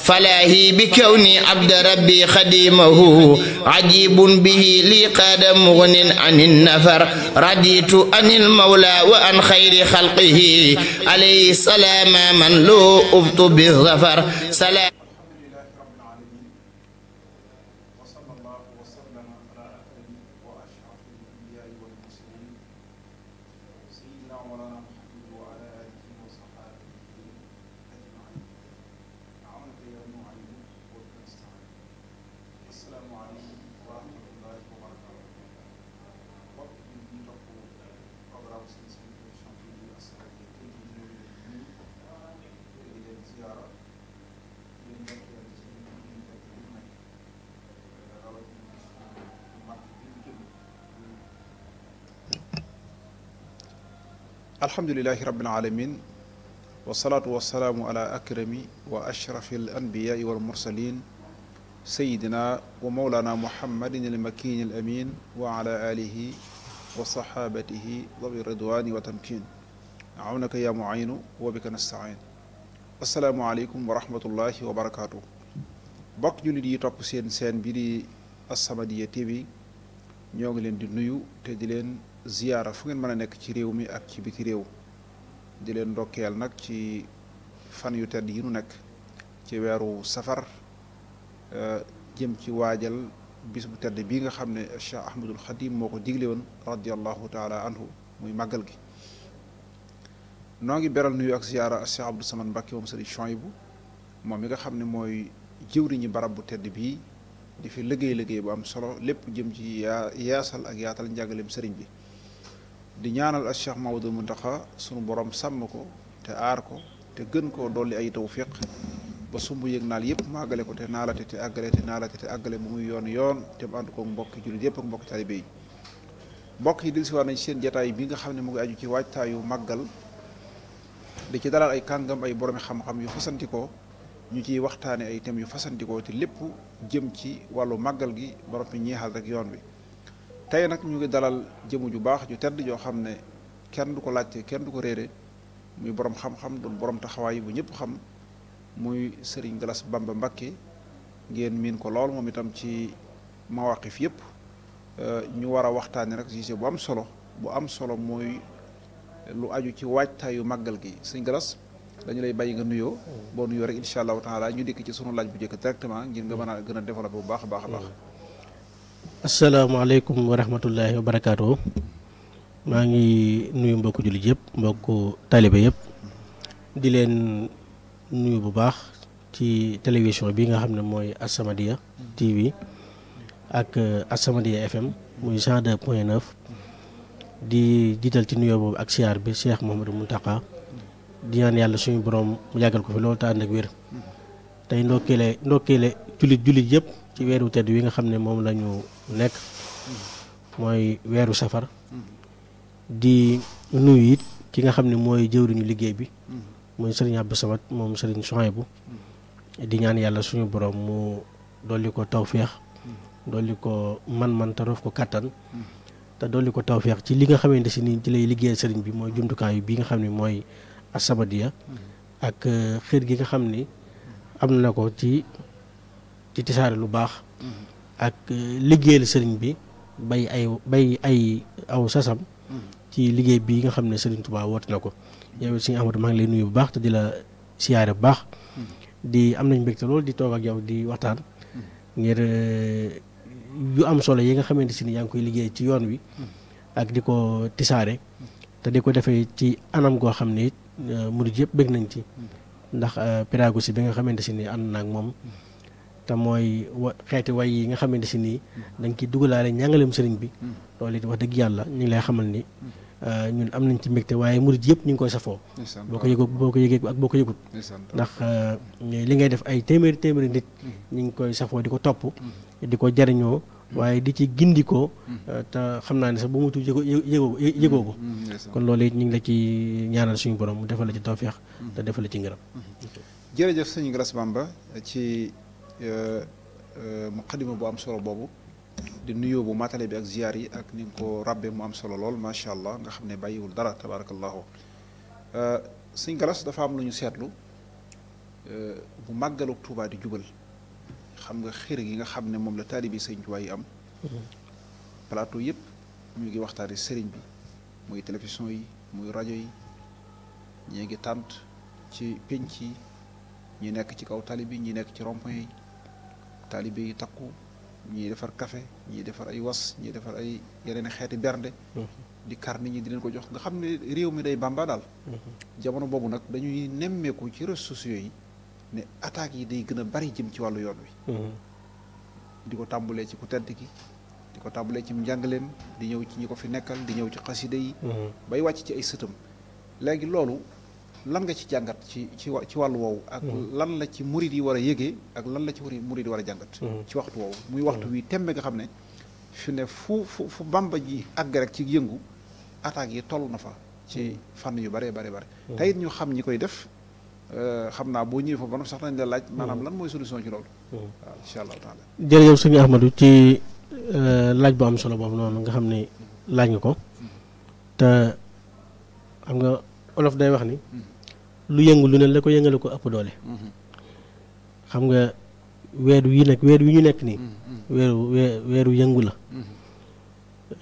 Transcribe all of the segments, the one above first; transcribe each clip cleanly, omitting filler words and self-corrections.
فلاهي بكوني عبد ربي خديمه عجيب به لي قاد مغن عن النفر رضيت عن المولى وعن خير خلقه عليه السلام من لو أبط بالظفر سلام. alhamdulillahi rabbil alamin wasalaatu wasalaamu ala akrami wa ashrafi al anbiyaai wal mursalin sayidina wa mawlana muhammadin al makin al amin wa ala alihi wa sahabatihi dawi ridwani wa tamkin awnaka ya muayinu wa bika nastain assalaamu aleykum wa rahmatullahi wa barakatuh bokk jullit yi topp seen bi di As-Samadiyya TV ñoo ngi leen di nuyu te di leen ziyaara fu ngeen mën a nekk ci réew mi ak ci biti réew di leen ndokkeel nag ci fan yu tedd yi nu nekk ci weeru safar jëm ci waajal bis bu tedd bii nga xam ne Cheikh Ahmadul Xadim moo ko digle woon radiallahu taala anhu muy màggal gi noo ngi beral nuyu ak ziyaara Cheikh Abdou Samad Mbacké moom Sëriñ Chouaïbou moom mi nga xam ne mooy jëwriñu barab bu tedd bii di fi liggéey bu am solo lépp jëm ci yaasal ak yaatal njàngaleem sëriñ bi di ñaanal ak Cheikh Mamadou Muntaxa sunu borom sàmm ko te aar ko te gën koo dolli ay tawfiq ba sumb yëg naal yëpp mu àggale ko te naalate te àggale te naalate te àggale mu muy yoon te mu ànd ko mbokki jullit yëpp ak mbokki taalibe yi mbokk yi dil si war nañ seen jataay bi nga xam ne mu ngi aju ci waajtaayu màggal di ci dalal ay kàngam ay boromi xam-xam yu fasantikoo ñu ciy waxtaane ay thèmes yu fasantikoo te lépp jëm ci wàllu màggal gi borom bi ñeexal rek yoon wi tey nag ñu ngi dalal jëmu ju baax ju tedd joo xam ne kenn du ko laajte kenn du ko réere muy borom xam-xam doon borom taxawaay bu ñëpp xam muy Serigne Gallas Bamba Mbacké ngeen miin ko lool moom itam ci mawaqif yëpp ñu war a waxtaane rek sujet bu am solo mooy lu aju ci waajtaayu màggal gi Serigne Gallas dañu lay bàyyi nga nuyoo boo nuyoo rek incha allahu taala ñu dikk ci sunu laaj bu njëkk directement ngir nga mën a gën a développé bu baax a baax a baax. asalaamaaleykum wa rahmatullahi wa barakaatu. maa ngi nuyu mbokku jullit yëpp mbokku taalibe yëpp di leen nuyu bu baax ci télévision bi nga xam ne mooy As-Samadiyya TV ak As-Samadiyya FM muy 102.9 di jiital ci nuyoo boobu ak siyaar bi Cheikh Mouhamadou Mountakha di ñaan yàlla suñu borom mu yàggal ko fi loolu te ànd ak wér tey ndokkeele jullit yëpp ci weeru tedd wi nga xam ne moom la ñu nekk mooy weeru safar di nuyu it ki nga xam ne mooy jëwriñu liggéey bi mooy Serigne Abdou Samad moom Serigne Chouaïbou di ñaan yàlla suñu borom mu dolli ko tawféex dolli ko man te rof ko kattan te dolli ko tawféex ci li nga xamante si ni ci lay liggéeyal Serigne bi mooy jumtukaay bi nga xam ne mooy As-Samadiyya ak xër gi nga xam ni am na ko ci tisaare lu baax ak liggéeyal sëriñ bi bay ay aw sasam ci liggéey bi nga xam ne Sëriñ Tuubaa woote na ko yow Sëriñ Ahmadu maa ngi lay nuyu bu baax te di la siyaare bu baax di am nañ mbégte loolu di toog ak yow di waxtaan ngir yu am solo yi nga xamante si ni yaa ngi koy liggéey ci yoon wi ak di ko tisaare te di ko defee ci anam goo xam ne murid yëpp bëgg nañ ci ndax pédagogie bi nga xamante si ni ànd naag moom te mooy xeeti way yi nga xamante si nii da nga ciy dugalaale ñàngaleem sëriñ bi loolu it wax dëgg yàlla ñu ngi lay xamal ni ñun am nañ ci mbégte waaye murid yëpp ñu ngi koy safoo boo ko yëgee ak boo ko yëgut ndax li ngay def ay téeméeri nit ñu ngi koy safoo di ko topp di ko jariñoo waaye di ci gindikoo te xam naa ne sax bu mu tudd yëgoo ko kon loolu it ñu ngi la ci ñaanal suñu borom mu defal la ci tawfeex te defal la ci ngërëm. jërëjëf sëñ Gallas Bamba ci muqaddima bu am solo boobu di nuyoo bu matale bi ak ziyaar yi ak ni nga ko rabbe mu am solo lool macha allah nga xam ne bàyyiwul dara tabarakallahu sëñ Gallas dafa am lu ñu seetlu bu màggaluk Tuubaa di jubal xam nga xër gi nga xam ne moom la taalibi sëñ Tuubaa yi am plateau yëpp ñu ngi waxtaane sëriñ bi muy télévision yi muy rajo yi ñii ngi tànt ci pénc yi ñi nekk ci kaw tali bi ñi nekk ci rond-point yi taalibe yi takku ñii defar café ñii defar ay was ñii defar ay yeneen xeeti bernde di kar nit ñi di leen ko jox nga xam ne réew mi day bamba daal jamono boobu nag dañuy nemmeeku ci réseaux sociaux yi ne attaques yi day gën a bari jëm ci wàllu yoon wi di ko tàmbulee ci ku tedd ki di ko tàmbulee ci njàngaleem di ñëw ci ñi ko fi nekkal di ñëw ci xasida yi bay wàcc ci ay sëtam léegi loolu lan nga ci jàngat ci wàllu woowu ak lan la ci murid yi war a yëgee ak lan la ci murid yi war a jàngat ci waxtu woowu muy waxtu wi tembe nga xam ne fi ne fu bamba ji àgg rek ci yëngu attaques yi toll na fa ci fànn yu bare te it ñu xam ñi koy def xam naa boo ñëwee foofu ba sax nañ la laaj maanaam lan mooy solution ci loolu waaw incha allahu taala jërëjëf sëñ Ahmadou ci laaj bu am solo boobu noonu nga xam ne laaj nga ko te xam nga olof day wax ni lu yëngu lu ne la ko yëngale ko ëpp doole xam nga weer wi ñu nekk nii weeru yëngu la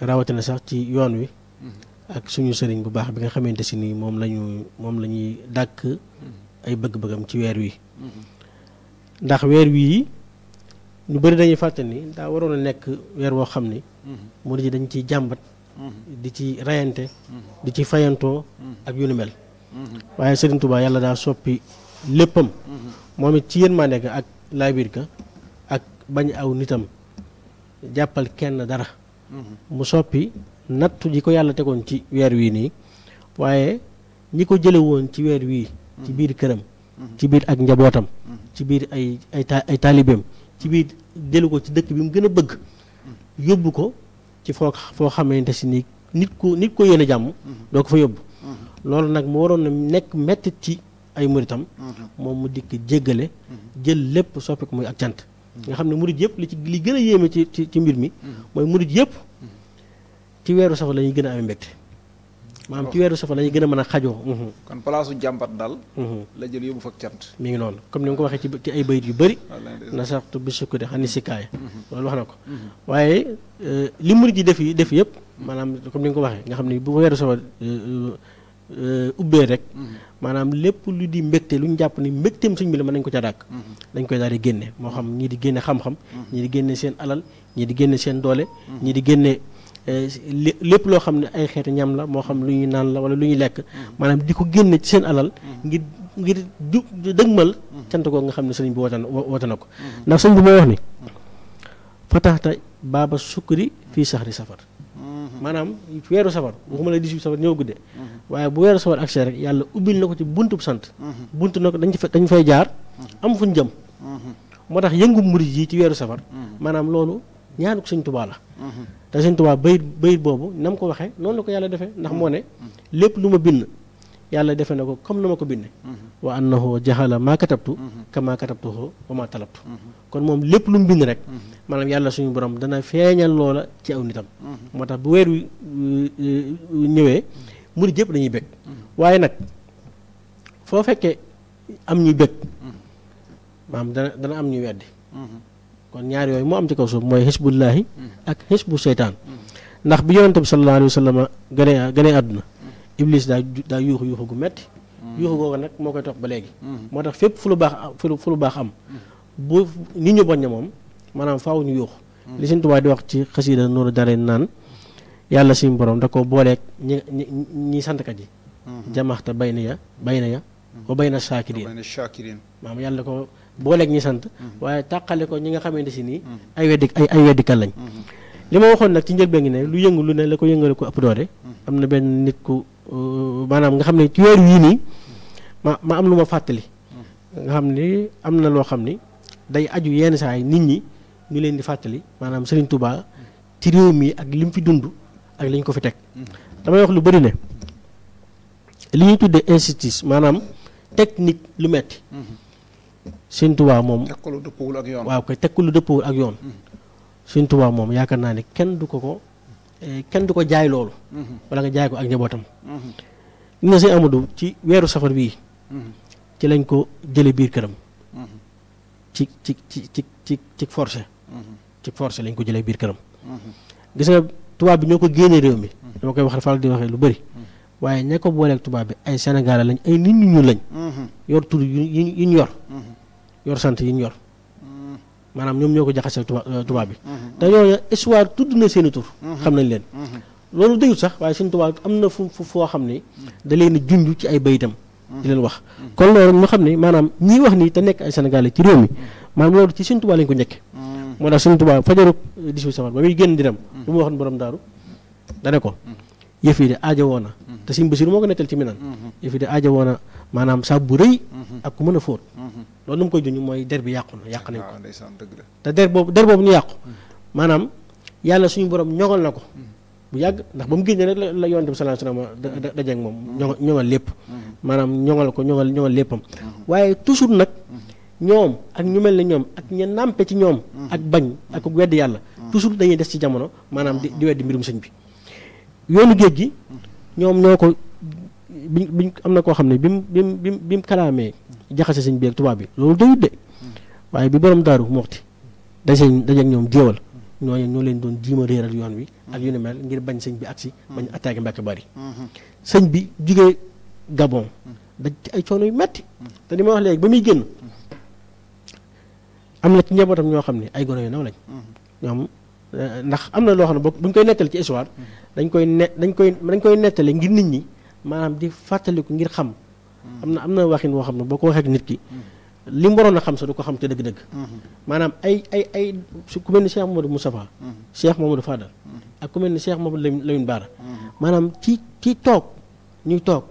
rawatina sax ci yoon wi ak suñu sëriñ bu baax bi nga xamante si nii moom lañuy dàkk ay bëgg-bëggam ci weer wi ndax weer wii ñu bëri dañuy fàtte ni daa waroon a nekk weer woo xam ni murid yi dañ ciy jàmbat di ci rayante di ci fayantoo ak yu ni mel waaye Sëriñ Tuubaa yàlla daa soppi léppam moom it ci yërmande ga ak laabir ka ak bañ aw nitam jàppal kenn dara mu soppi nattu ji ko yàlla tegoon ci weer wii nii waaye ñi ko jële woon ci weer wii ci biir këram ci biir ak njabootam ci biir ay taalibeem ci biir jëlu ko ci dëkk bi mu gën a bëgg yóbbu ko ci foo xamante si ni nit ko yéene jàmm doo ko fa yóbbu loolu nag mu waroon na nekk mettit ci ay muritam moom mu dikk jéggale jël lépp soppi ko muy ak cant nga xam ne murit yëpp li gën a yéeme ci mbir mi mooy murit yëpp ci weeru safar la ñuy gën a amee mbégte maanaam ci weeru safar la ñuy gën a mën a xajoo kon palaasu jàmbat daal la jël yóbbu fa ak cant mi ngi noonu comme ni nga ko waxee ci ay bayit yu bëri na saxtu bi sukkudi xani sikaaya loolu wax na ko waaye li murit yi def yëpp maanaam comme ni nga ko waxee nga xam ne bu weeru safar ubbee rek maanaam lépp lu di mbégte lu ñu jàpp ni mbégteem suñ bi la mën nañ ko ca dàkk dañ koy daal di génne moo xam ñii di génne xam-xam ñii di génne seen alal ñii di génne seen doole ñii di génne lépp loo xam ne ay xeetu ñam la moo xam lu ñuy naan la wala lu ñuy lekk maanaam di ko génne ci seen alal ngir dëgmal cant ko nga xam ne sëriñ bi woote na ko ndax sëriñ bi moo wax ni fataxta baaba sukkuri fii saxri safar maanaam weeru safar waxuma la 18 safar ñëw guddee waaye bu weeru safar accès rek yàlla ubbil na ko ci buntub sant bunt na ko dañ fay jaar am fuñ jëm moo tax yëngu murid yi ci weeru safar maanaam loolu ñaanu ko sëñ Tuubaa la te sëñ Tuubaa bayit boobu na mu ko waxee noonu la ko yàlla defee ndax moo ne lépp lu ma bind yàlla defe na ko comme na ma ko binde wa annahu jaxala maa katabtu kama katabtuhu wa ma talabtu kon moom lépp lu mu bind rek maanaam yàlla suñu borom dana feeñal loola ci aw nitam moo tax bu weer wi ñëwee murid yëpp dañuy bëgg waaye nag foo fekkee am ñuy bëgg maanaam dana am ñuy weddi kon ñaar yooyu moo am ci kaw suuf mooy xisbullaahi ak xisbu seytaan ndax bi yonente bi sallallahu alayhi wa sallam gane àdduna iblis daa yuuxu gu metti yuuxu googu nag moo koy topp ba léegi moo tax fépp fu lu baax am bu nit ñu boñ moom maanaam faaw ñu yuuxu li Sëñ Tuubaa di wax ci xasiida Nuuru Daarayni naan yàlla suñu borom da ko booleeg ñi santkat yi jamaxta bayna ya wa bayna shaakiriin maanaam yàlla ko booleeg ñi sant waaye tàqale ko ñi nga xamante si nii ay weddikat lañ li ma waxoon nag ci njëlbeen gi ne lu yëngu lu ne la ko yëngale ko ëpp doole am na benn nit ku maanaam nga xam ne ci weer wii nii ma am lu ma fàttali nga xam ni am na loo xam ni day aju yenn saa yi nit ñi ñu leen di fàttali maanaam Serigne Touba ci réew mi ak li mu fi dund ak li ñu ko fi teg damay wax lu bëri ne li ñuy tuddee injustice maanaam technique lu metti Serigne Touba moom teg ko lu dëppawul ak yoon waaw koy teg ko lu dëppawul ak yoon Serigne Touba moom yaakaar naa ne kenn du ko jaay loolu wala nga jaay ko ak njabootam ñu ne Sëñ Amadou ci weeru safar bii ci lañ ko jële biir këram ci forcé ci forcé lañ ko jëlee biir këram gis nga tubaab bi ñoo ko génnee réew mi dama koy wax faral di waxee lu bëri waaye ña ko booleeg tubaab bi ay Sénégalais lañ ay nit ñu lañ yor tur yi ñu yor sant yi ñu yor maanaam ñoom ñoo ko jaxasee tubaab bi te ñooñu histoire tudd na seeni tur xam nañ leen loolu dayut sax waaye suñu tubaab am na foo xam ne da leen junj ci ay bayitam di leen wax kon loolu ñu xam ne maanaam ñii wax nii te nekk ay Sénégalais ci réew mi maanaam loolu ci suñu tubaab lañ ko njëkke moo tax suñu tubaab fajaru 18 safar ba muy génn di dem lu mu waxoon borom daaru dane ko yëf yi de aajo woona te Sëñ Basiru moo ko nettal ci Minaan yëf yi de aajo woona maanaam saabu bu rëy ak ku mën a fóot loolu nu mu koy junj mooy der bi yàqu na yàq nañ ko te der boobu ñu yàqu maanaam yàlla suñu borom ñoŋal na ko bu yàgg ndax ba mu génnee rek la yonent bi sallallahu alayhi wasallam dajeeg moom ñoŋal lépp maanaam ñoŋal léppam waaye toujours nag ñoom ak ñu mel ne ñoom ak ña nàmpe ci ñoom ak bañ ak weddi yàlla toujours dañuy des ci jamono maanaam di weddi mbirum sëñ bi yoonu géej gi ñoom ñoo ko biñ am na koo xam ne bi mu kalaamee jaxase sëñ bi ak tubaab bi loolu doyut de waaye bi borom daaru moxti dajeeg ñoom jéewal ñoo leen doon jiima réeral yoon wi ak yu ne mel ngir bañ sëñ bi agsi bañ attaqué Mbàkke Bari sëñ bi jugee Gabon daj ci ay coono yu metti te li ma wax léegi ba muy génn am na ci njabootam ñoo xam ne ay gone yu ndaw lañ ñoom ndax am na loo xam ne buñ koy nettali ci histoire dañ koy nettali ngir nit ñi maanaam di fàttaliku ngir xam am na waxin woo xam ne boo ko waxee ak nit ki li mu waroon a xam sax du ko xam te dëgg-dëgg maanaam ay ku mel ni Cheikh Mamadou Moustapha Cheikh Mamadou Fadal ak ku mel ni Cheikh Mamadou Lamine Bara maanaam ci ñuy toog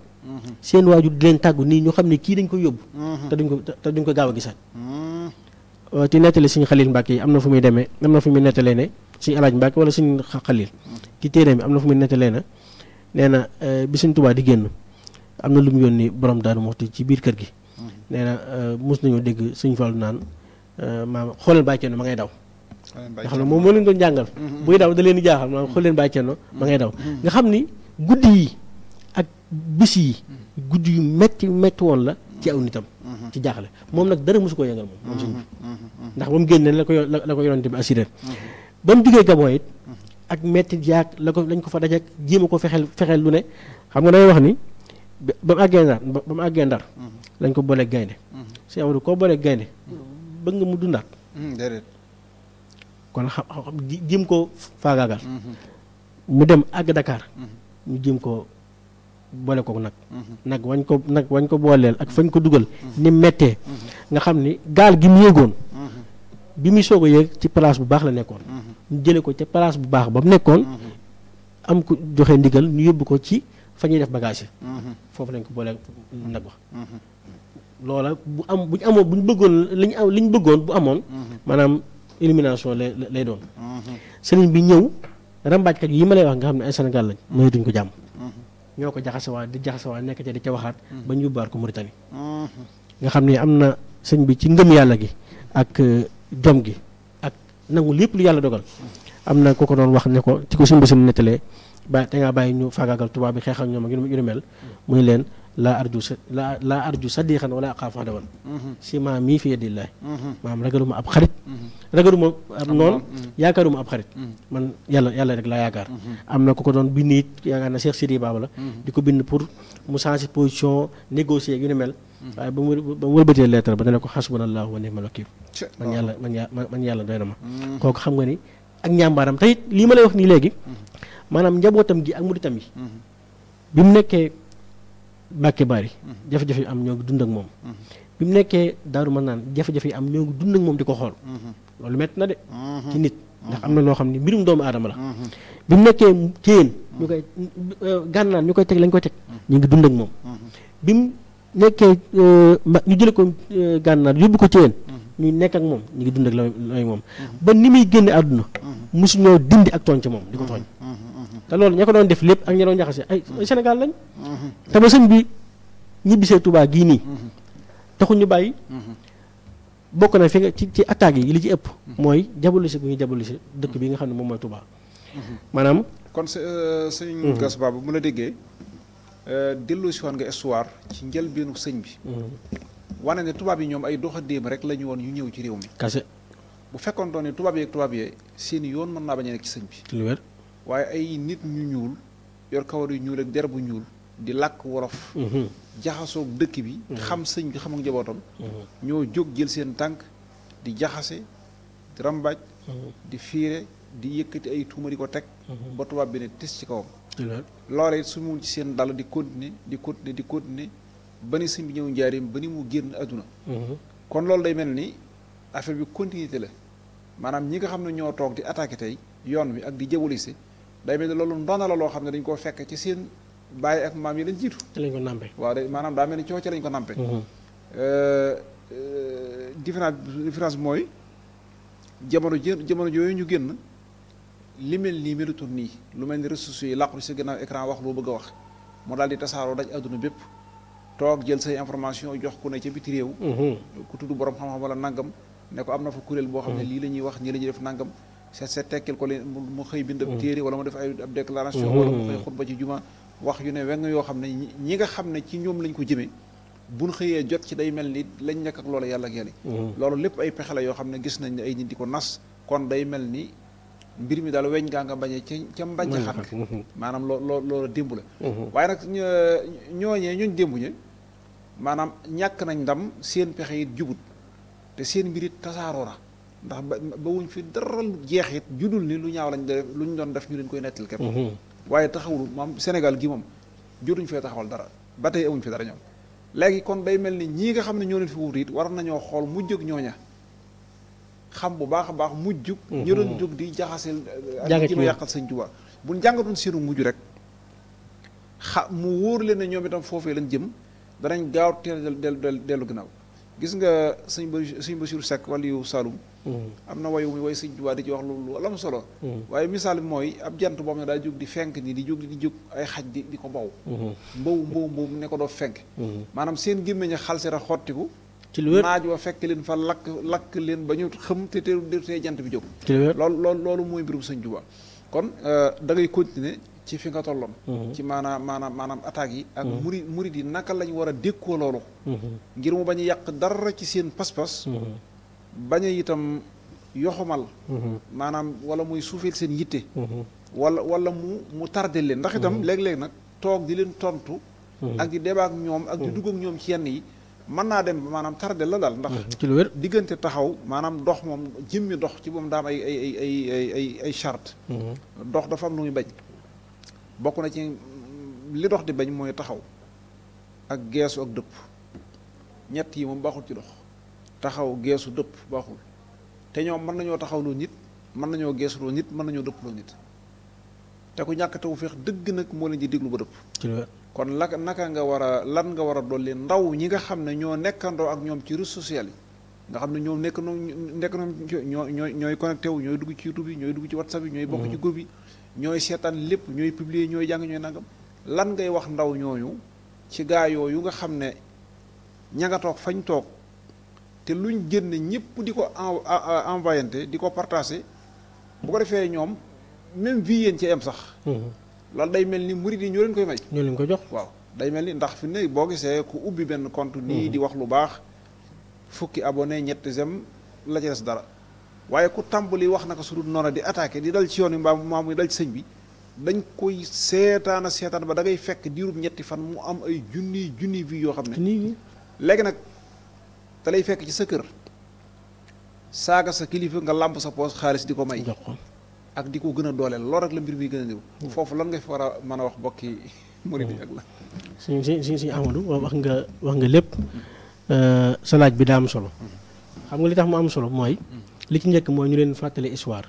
seen waajur di leen tàggu nii ñu xam ne kii dañ ko yóbbu te duñ ko gaaw a gisaat ci nettali suñu Xalil Mbàkke yi am na fu muy demee am na fu muy nettalee ne suñu Alaaj Mbàkke wala suñu Xalil ci téere bi am na fu muy nettalee ne nee na bi suñ Tuubaa di génn am na lu mu yónni borom Daaru Muxti ci biir kër gi nee na mos nañoo dégg suñ Fallu naan maam xoolal Baay Cerno ma ngay daw nga xam ne moom moo leen doon jàngal buy daw da leen di jaaxal maam xool leen Baay Cerno ma ngay daw nga xam ni guddi yi ak bis yi guddi yu metti woon la ci aw nitam ci jaaxle moom nag dara mosu ko yëngal moom suñ bi ndax ba mu génnee la ko yonent bi assuré ba mu jugee Gabon it ak metti jaag lañ ko fa dajeek jéem a ko fexeel lu ne xam nga day wax ni ba mu àggee Ndar lañ ko booleeg gaynde si Amadou koo booleeg gaynde bëgg nga mu dundaat déedéet kon xam jéem ko faagaagal mu dem àgg Dakar ñu jéem ko boole ko nag wañ ko booleel ak fañ ko dugal ni mettee nga xam ni gaal gi mu yéegoon bi muy soog a yéeg ci place bu baax la nekkoon ñu jële ko ca place bu baax ba mu nekkoon am ko joxe ndigal ñu yóbbu ko ci fa ñuy def bagage yi foofu lañ ko booleel nag wax loola buñ bëggoon li ñu bëggoon bu amoon maanaam élimination lay doon sëriñ bi ñëw rambaajkat yi ma lay wax nga xam ne ay Sénégal lañ mayatuñ ko jàmm ñoo ko jaxasewaa nekk ca di ca waxaat ba ñu yóbbuwaat ko Mauritanie nga xam ne am na sëñ bi ci ngëm yàlla gi ak jom gi ak nangu lépp lu yàlla dogal am na ku ko doon wax ne ko ci ko sëñ bi seen nettalee te ngaa bàyyi ñu faagaagal tubaab bi xeex ak ñoom ak yu mel muy leen laa arju sadiqan wala aqaafu adawan si maa mii fi yadillaahi maanaam ragaluma ab xarit ragaluma ab noon yaakaaruma ab xarit man yàlla rek laa yaakaar am na ku ko doon bind it yaakaar na Cheikh Sidi Baba la di ko bind pour mu changer position négocier yu ni mel waaye ba mu wëlbatee lettre ba dana ko xasbunallahu wa ni'mal wakiil man yàlla doy na ma kooku xam nga ni ak njàmbaaram te it lii ma lay wax nii léegi maanaam njabootam gi ak muritam yi bi mu nekkee Mbàkke Bari jafe-jafe yi am ñoo ngi dund ak moom bi mu nekkee Daaru Manaan jafe-jafe yi am ñoo ngi dund ak moom di ko xool loolu metti na de ci nit ndax am na loo xam ne mbirum doomu aadama la bi mu nekkee Céyeen ñu koy gànnaan ñu koy teg lañ koy teg ñu ngi dund ak moom bi mu nekkee ñu jële ko gànnaar yóbbu ko Céyeen ñu nekk ak moom ñu ngi dund ak lay moom ba ni muy génne àdduna mosu ñoo dindi ak tooñ ci moom di ko tooñ te loolu ña ko doon def lépp ak ña doon jaxase ay Sénégal lañ te ba sëñ bi ñibbisee Touba gii nii taxul ñu bàyyi bokk na fi nga ci attaques yi li ci ëpp mooy jabalise bu ñuy jabalise dëkk bi nga xam ne moom mooy Touba maanaam kon sëñ Gass Baba bu mu la déggee dellu si waan nga histoire ci njëlbeenu sëñ bi wane ne tubaab yi ñoom ay doxandéem rek la ñu woon yu ñëw ci réew mi kase bu fekkoon doon ne tubaab yi ak tubaab yi seen yoon mën naa bañ a nekk ci sëñ bi lu wér waaye ay nit ñu ñuul yor kawar yu ñuul ak der bu ñuul di làkk wolof jaxasoog dëkk bi xam sëñ bi xam ak njabootam ñoo jóg jël seen tànk di jaxase di rambaaj di fiire di yëkkati ay tuuma di ko teg ba tubaab bi ne tes ci kawam loolee it su mu ci seen dal di continuer ba ni sëñ bi ñëw njaarim ba ni mu génn àdduna kon loolu day mel ni affaire bi continuité la maanaam ñi nga xam ne ñoo toog di attaqué tey yoon wi ak di jëwalise day mel ni loolu ndoona la loo xam ne dañ koo fekk ci seen bàyyi ak maam yi lañ jiitu ci lañ ko nàmpe waaw de maanaam daa mel ni coo ci lañ ko nàmpe différence bi mooy jamono jooyu ñu génn li mel nii melutul nii lu mel ni réseaux sociaux yi làqu si gannaaw écran wax loo bëgg a wax mu daal di tasaaroo daj àdduna bépp toog jël say information jox ku ne ca biti réew ku tudd borom xam-xam wala nangam ne ko am na fa kuréel boo xam ne lii la ñuy wax nii la ñuy def nangam c'est tekkil ko leen mu xëy bind ab téere wala mu def ay ab déclaration wala mu xëy xutba ci juma wax yu ne weng yoo xam ne ñi nga xam ne ci ñoom lañ ko jëmee buñ xëyee jot ci day mel ni lañ nekk ak loola yàlla ak yàlla loolu lépp ay pexe la yoo xam ne gis nañ ne ay nit di ko nas kon day mel ni mbir mi daal weñ gaa nga bañee ca mbañc xànk maanaam loolu démb la waaye nag ñooñ démb ñe maanaam ñàkk nañ ndam seen pexe it jubut te seen mbir it tasaaroo na ndax ba wuñ fi dara jeexit judul ni lu ñaaw lañ def lu ñu doon def ñu leen koy nettal képp waaye taxawul moom Sénégal gi moom jotuñ fee taxawal dara ba tey amuñ fi dara ñoom léegi kon day mel ni ñii nga xam ne ñoo leen fi wut it war nañoo xool mujjug ñooña xam bu baax a baax mujjug ñu doon jóg di jaxaseel ak ji ma yàqal sëñ Tuubaa buñ jàngatoon seenu mujj rek mu wóor leen ne ñoom itam foofee lañ jëm danañ gaaw teel dellu ginnaaw gis nga sëñ Basiru Seck wala yu Saloum am na wayu muy way sëñ Tuubaa di ci wax lu am solo waaye misaal bi mooy ab jant boo xam ne daa jóg di fenk ni di jóg ay xaj di ko mbow ne ko doo fenk maanaam seen gémmiñ a xalsera xottiku ci lu wér naaj wa fekk leen fa lakk leen ba ñu xam te tee jant bi jóg loolu mooy mbirum sëñ Tuubaa kon da ngay continuer ci fi nga tolloon ci maanaam attaques yi ak murid yi naka lañ war a dékkoo loolu ngir mu bañ a yàq dara ci seen pas-pas bañ a itam yoxumal maanaam wala muy suufeel seen yitte wala mu tardé leen ndax itam léeg-léeg nag toog di leen tontu ak di débat ak ñoom ak di dugg ak ñoom ci yenn yi mën naa dem maanaam tardé la daal ndax ci lu wér diggante taxaw maanaam dox moom jëmmi dox ci moom daam ay charte dox dafa am lu muy bañ bokk na ci li dox di bañ mooy taxaw ak geesu ak dëpp ñett yi moom baaxul ci dox taxaw geesu dëpp baaxul te ñoom mën nañoo taxawloo nit mën nañoo geesuloo nit mën nañoo dëpploo nit te ku ñàkk taw feex dëgg nag moo leen di déglu ba dëpp kon naka nga war a lan nga war a dolli ndaw ñi nga xam ne ñoo nekkandoo ak ñoom ci réseaux sociaux yi nga xam ne ñoom nekk ñooy connecté wu ñooy dugg ci YouTube yi ñooy dugg ci WhatsApp yi ñooy bokk ci groupe yi ñooy seetaan lépp ñooy publier ñooy jàng ñooy nangam lan ngay wax ndaw ñooñu ci gaa yooyu nga xam ne ña nga toog fañ toog te luñ génne ñëpp di ko envoyante di ko partagé bu ko defee ñoom même vie yéen ci am sax loolu day mel ni murid yi ñoo leen koy may ñoo leen ko jox waaw day mel ni ndax fi ne boo gisee ku ubbi benn compte nii di wax lu baax fukki abonné ñetti sem la ci des dara waaye ku tàmbali wax naka su dul noonu di attaqué di dal ci yoon wi mbaa muy dal ci sëñ bi dañ koy seetaan ba da ngay fekk diirub ñetti fan mu am ay junni vie yoo xam ne léegi nag da lay fekk ci sa kër saaga sa kilifa nga làmb sa poos xaalis di ko may ak di ko gën a dooleel loolu rek la mbir mi gën a niru foofu lan nga fi war a mën a wax bokki murid yi ak la suñu Amadou wax nga lépp sa laaj bi daa am solo xam nga li tax mu am solo mooy li ci njëkk mooy ñu leen fàttali histoire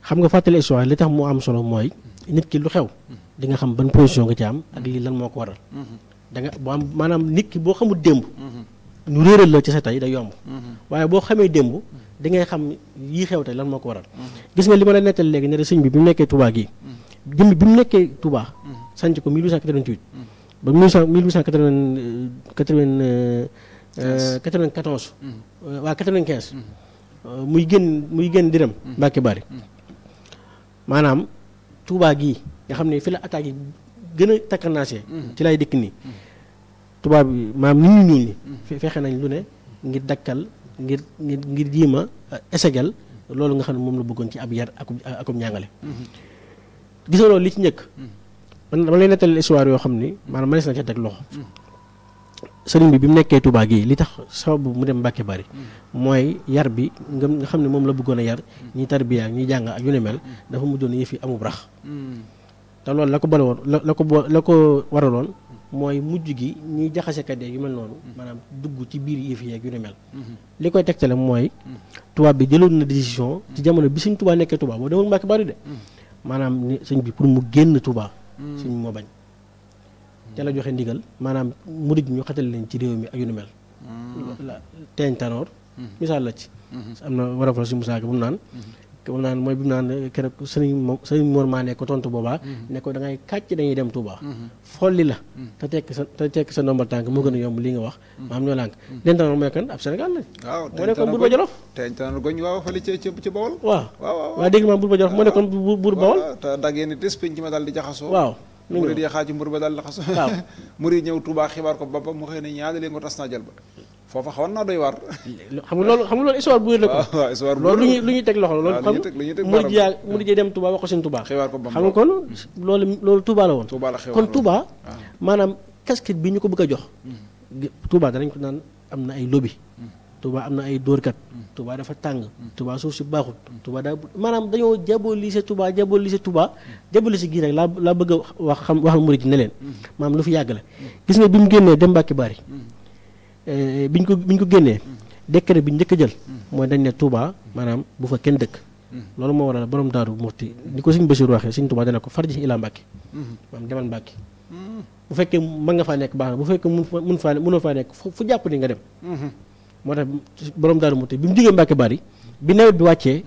xam nga fàttali histoire li tax mu am solo mooy nit ki lu xew di nga xam ban position nga ci am ak lii lan moo ko waral da nga boo am maanaam nit ki boo xamul démb ñu réeral la ci sa tey day yomb waaye boo xamee démb di ngay xam yii xew tey lan moo ko waral gis nga li ma la nettal léegi ne sëñ bi mu nekkee Touba gii jëmb bi mu nekkee Touba sanc ko 1888 ba 1894 waa 95 muy génn di dem Mbàkke Bari maanaam Touba gii nga xam ne fi la attaque yi gën a takkanaasee ci lay dikk nii tubaab bi maanaam nit ñu ñuul ñi fexe nañ lu ne ngir dakkal ngir jiima esegal loolu nga xam ne moom la bëggoon ci ab yar akum njàngale gis nga loolu li ci njëkk man dama lay nettali histoire yoo xam ni maanaam mënees na ca teg loxo sëriñ bi mu nekkee Touba gii li tax sababu mu dem Mbàkke Bari mooy yar bi nga xam ne moom la bëggoon a yar ñi tarbiya ak ñi jàng ak yu ne mel dafa mujjoon yëf yi amub rax te loolu la ko bale woon la ko waraloon mooy mujj gi ñuy jaxasekat yu mel noonu maanaam dugg ci biir yëf yi ak yu ne mel li koy tegtale mooy tubaab bi jëloon na décision ci jamono bi Sëñ Touba nekkee Touba boo demul Mbàkke Bari de maanaam ni sëñ bi pour mu génn Touba sëñ moo bañ ca la joxe ndigal maanaam murid ñu xatal leen ci réew mi ak yu nu mel la teeñ tanoor misaal la ci am na war a fa si Musaa Ka bu mu naan mooy bi mu naan keroog sëriñ Mor maa ne ko tontu boobaa ne ko da ngay kàcc dañuy dem Touba folli la te tekk sa ndombal tànk moo gën a yomb li nga wax maam ñoo lànk teeñ tanoor mooy kan ab Sénégal lañ moo nekkoon buur ba Jolof teeñ tanoor goñ waaw fali ci Bawol waaw dégg maam buur ba Jolof moo nekkoon buur Bawol te daggee ni des penc ma daal di jaxasoo waaw murid yi xaaju mbur ba daal la xasu waaw murid ñëw Touba xibaar ko boppam mu xëy ne ñaari leen ko tas naa jël ba foofa xawoon naa doy waar xam nga loolu histoire bu wér la ko waaw histoire loolu lu ñuy teg loxo loolu xam murid yi dem Touba wax ko seen Touba xibaar ko xam nga kon loolu Touba la woon kon Touba maanaam casquette bi ñu ko bëgg a jox Touba danañ ko naan am na ay lobby Touba am na ay dóorkat Touba dafa tàng Touba suuf si baaxut Touba daa maanaam dañoo diaboliser Touba diaboliser gii rek laa bëgg a wax murid yi ne leen maanaam lu fi yàgg la gis nga bi mu génnee dem Mbàkke Bari biñ ko génnee décret bi njëkk a jël mooy dañ ne Touba maanaam bu fa kenn dëkk loolu moo waral borom Daaru Muxti ni ko Sëñ Basiru waxee Sëñ Touba dana ko farji ilaa Mbàkke maanaam demal Mbàkke bu fekkee mën nga faa nekk baax na bu fekkee mënoo faa nekk fu jàpp ni nga dem moo tax borom Daaru Muxti bi mu jógee Mbàkke Bari bi nawet bi wàccee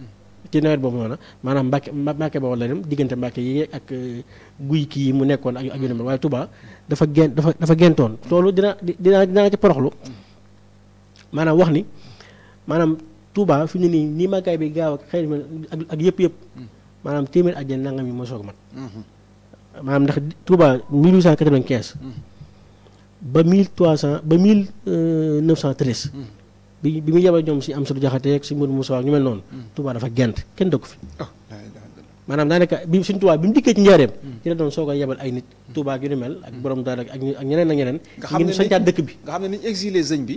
ci nawet boobu noonu maanaam Mbàkke ba wala dem diggante Mbàkke yi ak guy kii yi mu nekkoon ak yu ne mel waaye Touba dafa gentoon loolu dinaa ci poroxlu maanaam wax ni maanaam Touba fi ñu nii màggaay bi gaaw ak xëy ak yëpp maanaam téeméer àjjana nangam yi moo soog mat maanaam ndax Touba 1895 ba 1300 ba 1913 bi mu yebal ñoom si am satu jaxate ak si Modou Moussa ak ñu mel noonu Touba dafa gent kenn dëkku fi maanaam daanaka bi suñ Touba bi mu dikkee ci njaareem ci la doon soog a yebal ay nit Touba ak yu ni mel ak borom daal ak ñeneen ak ñeneen ngir sañcaat dëkk bi nga xam ne niñ exilé sëñ bi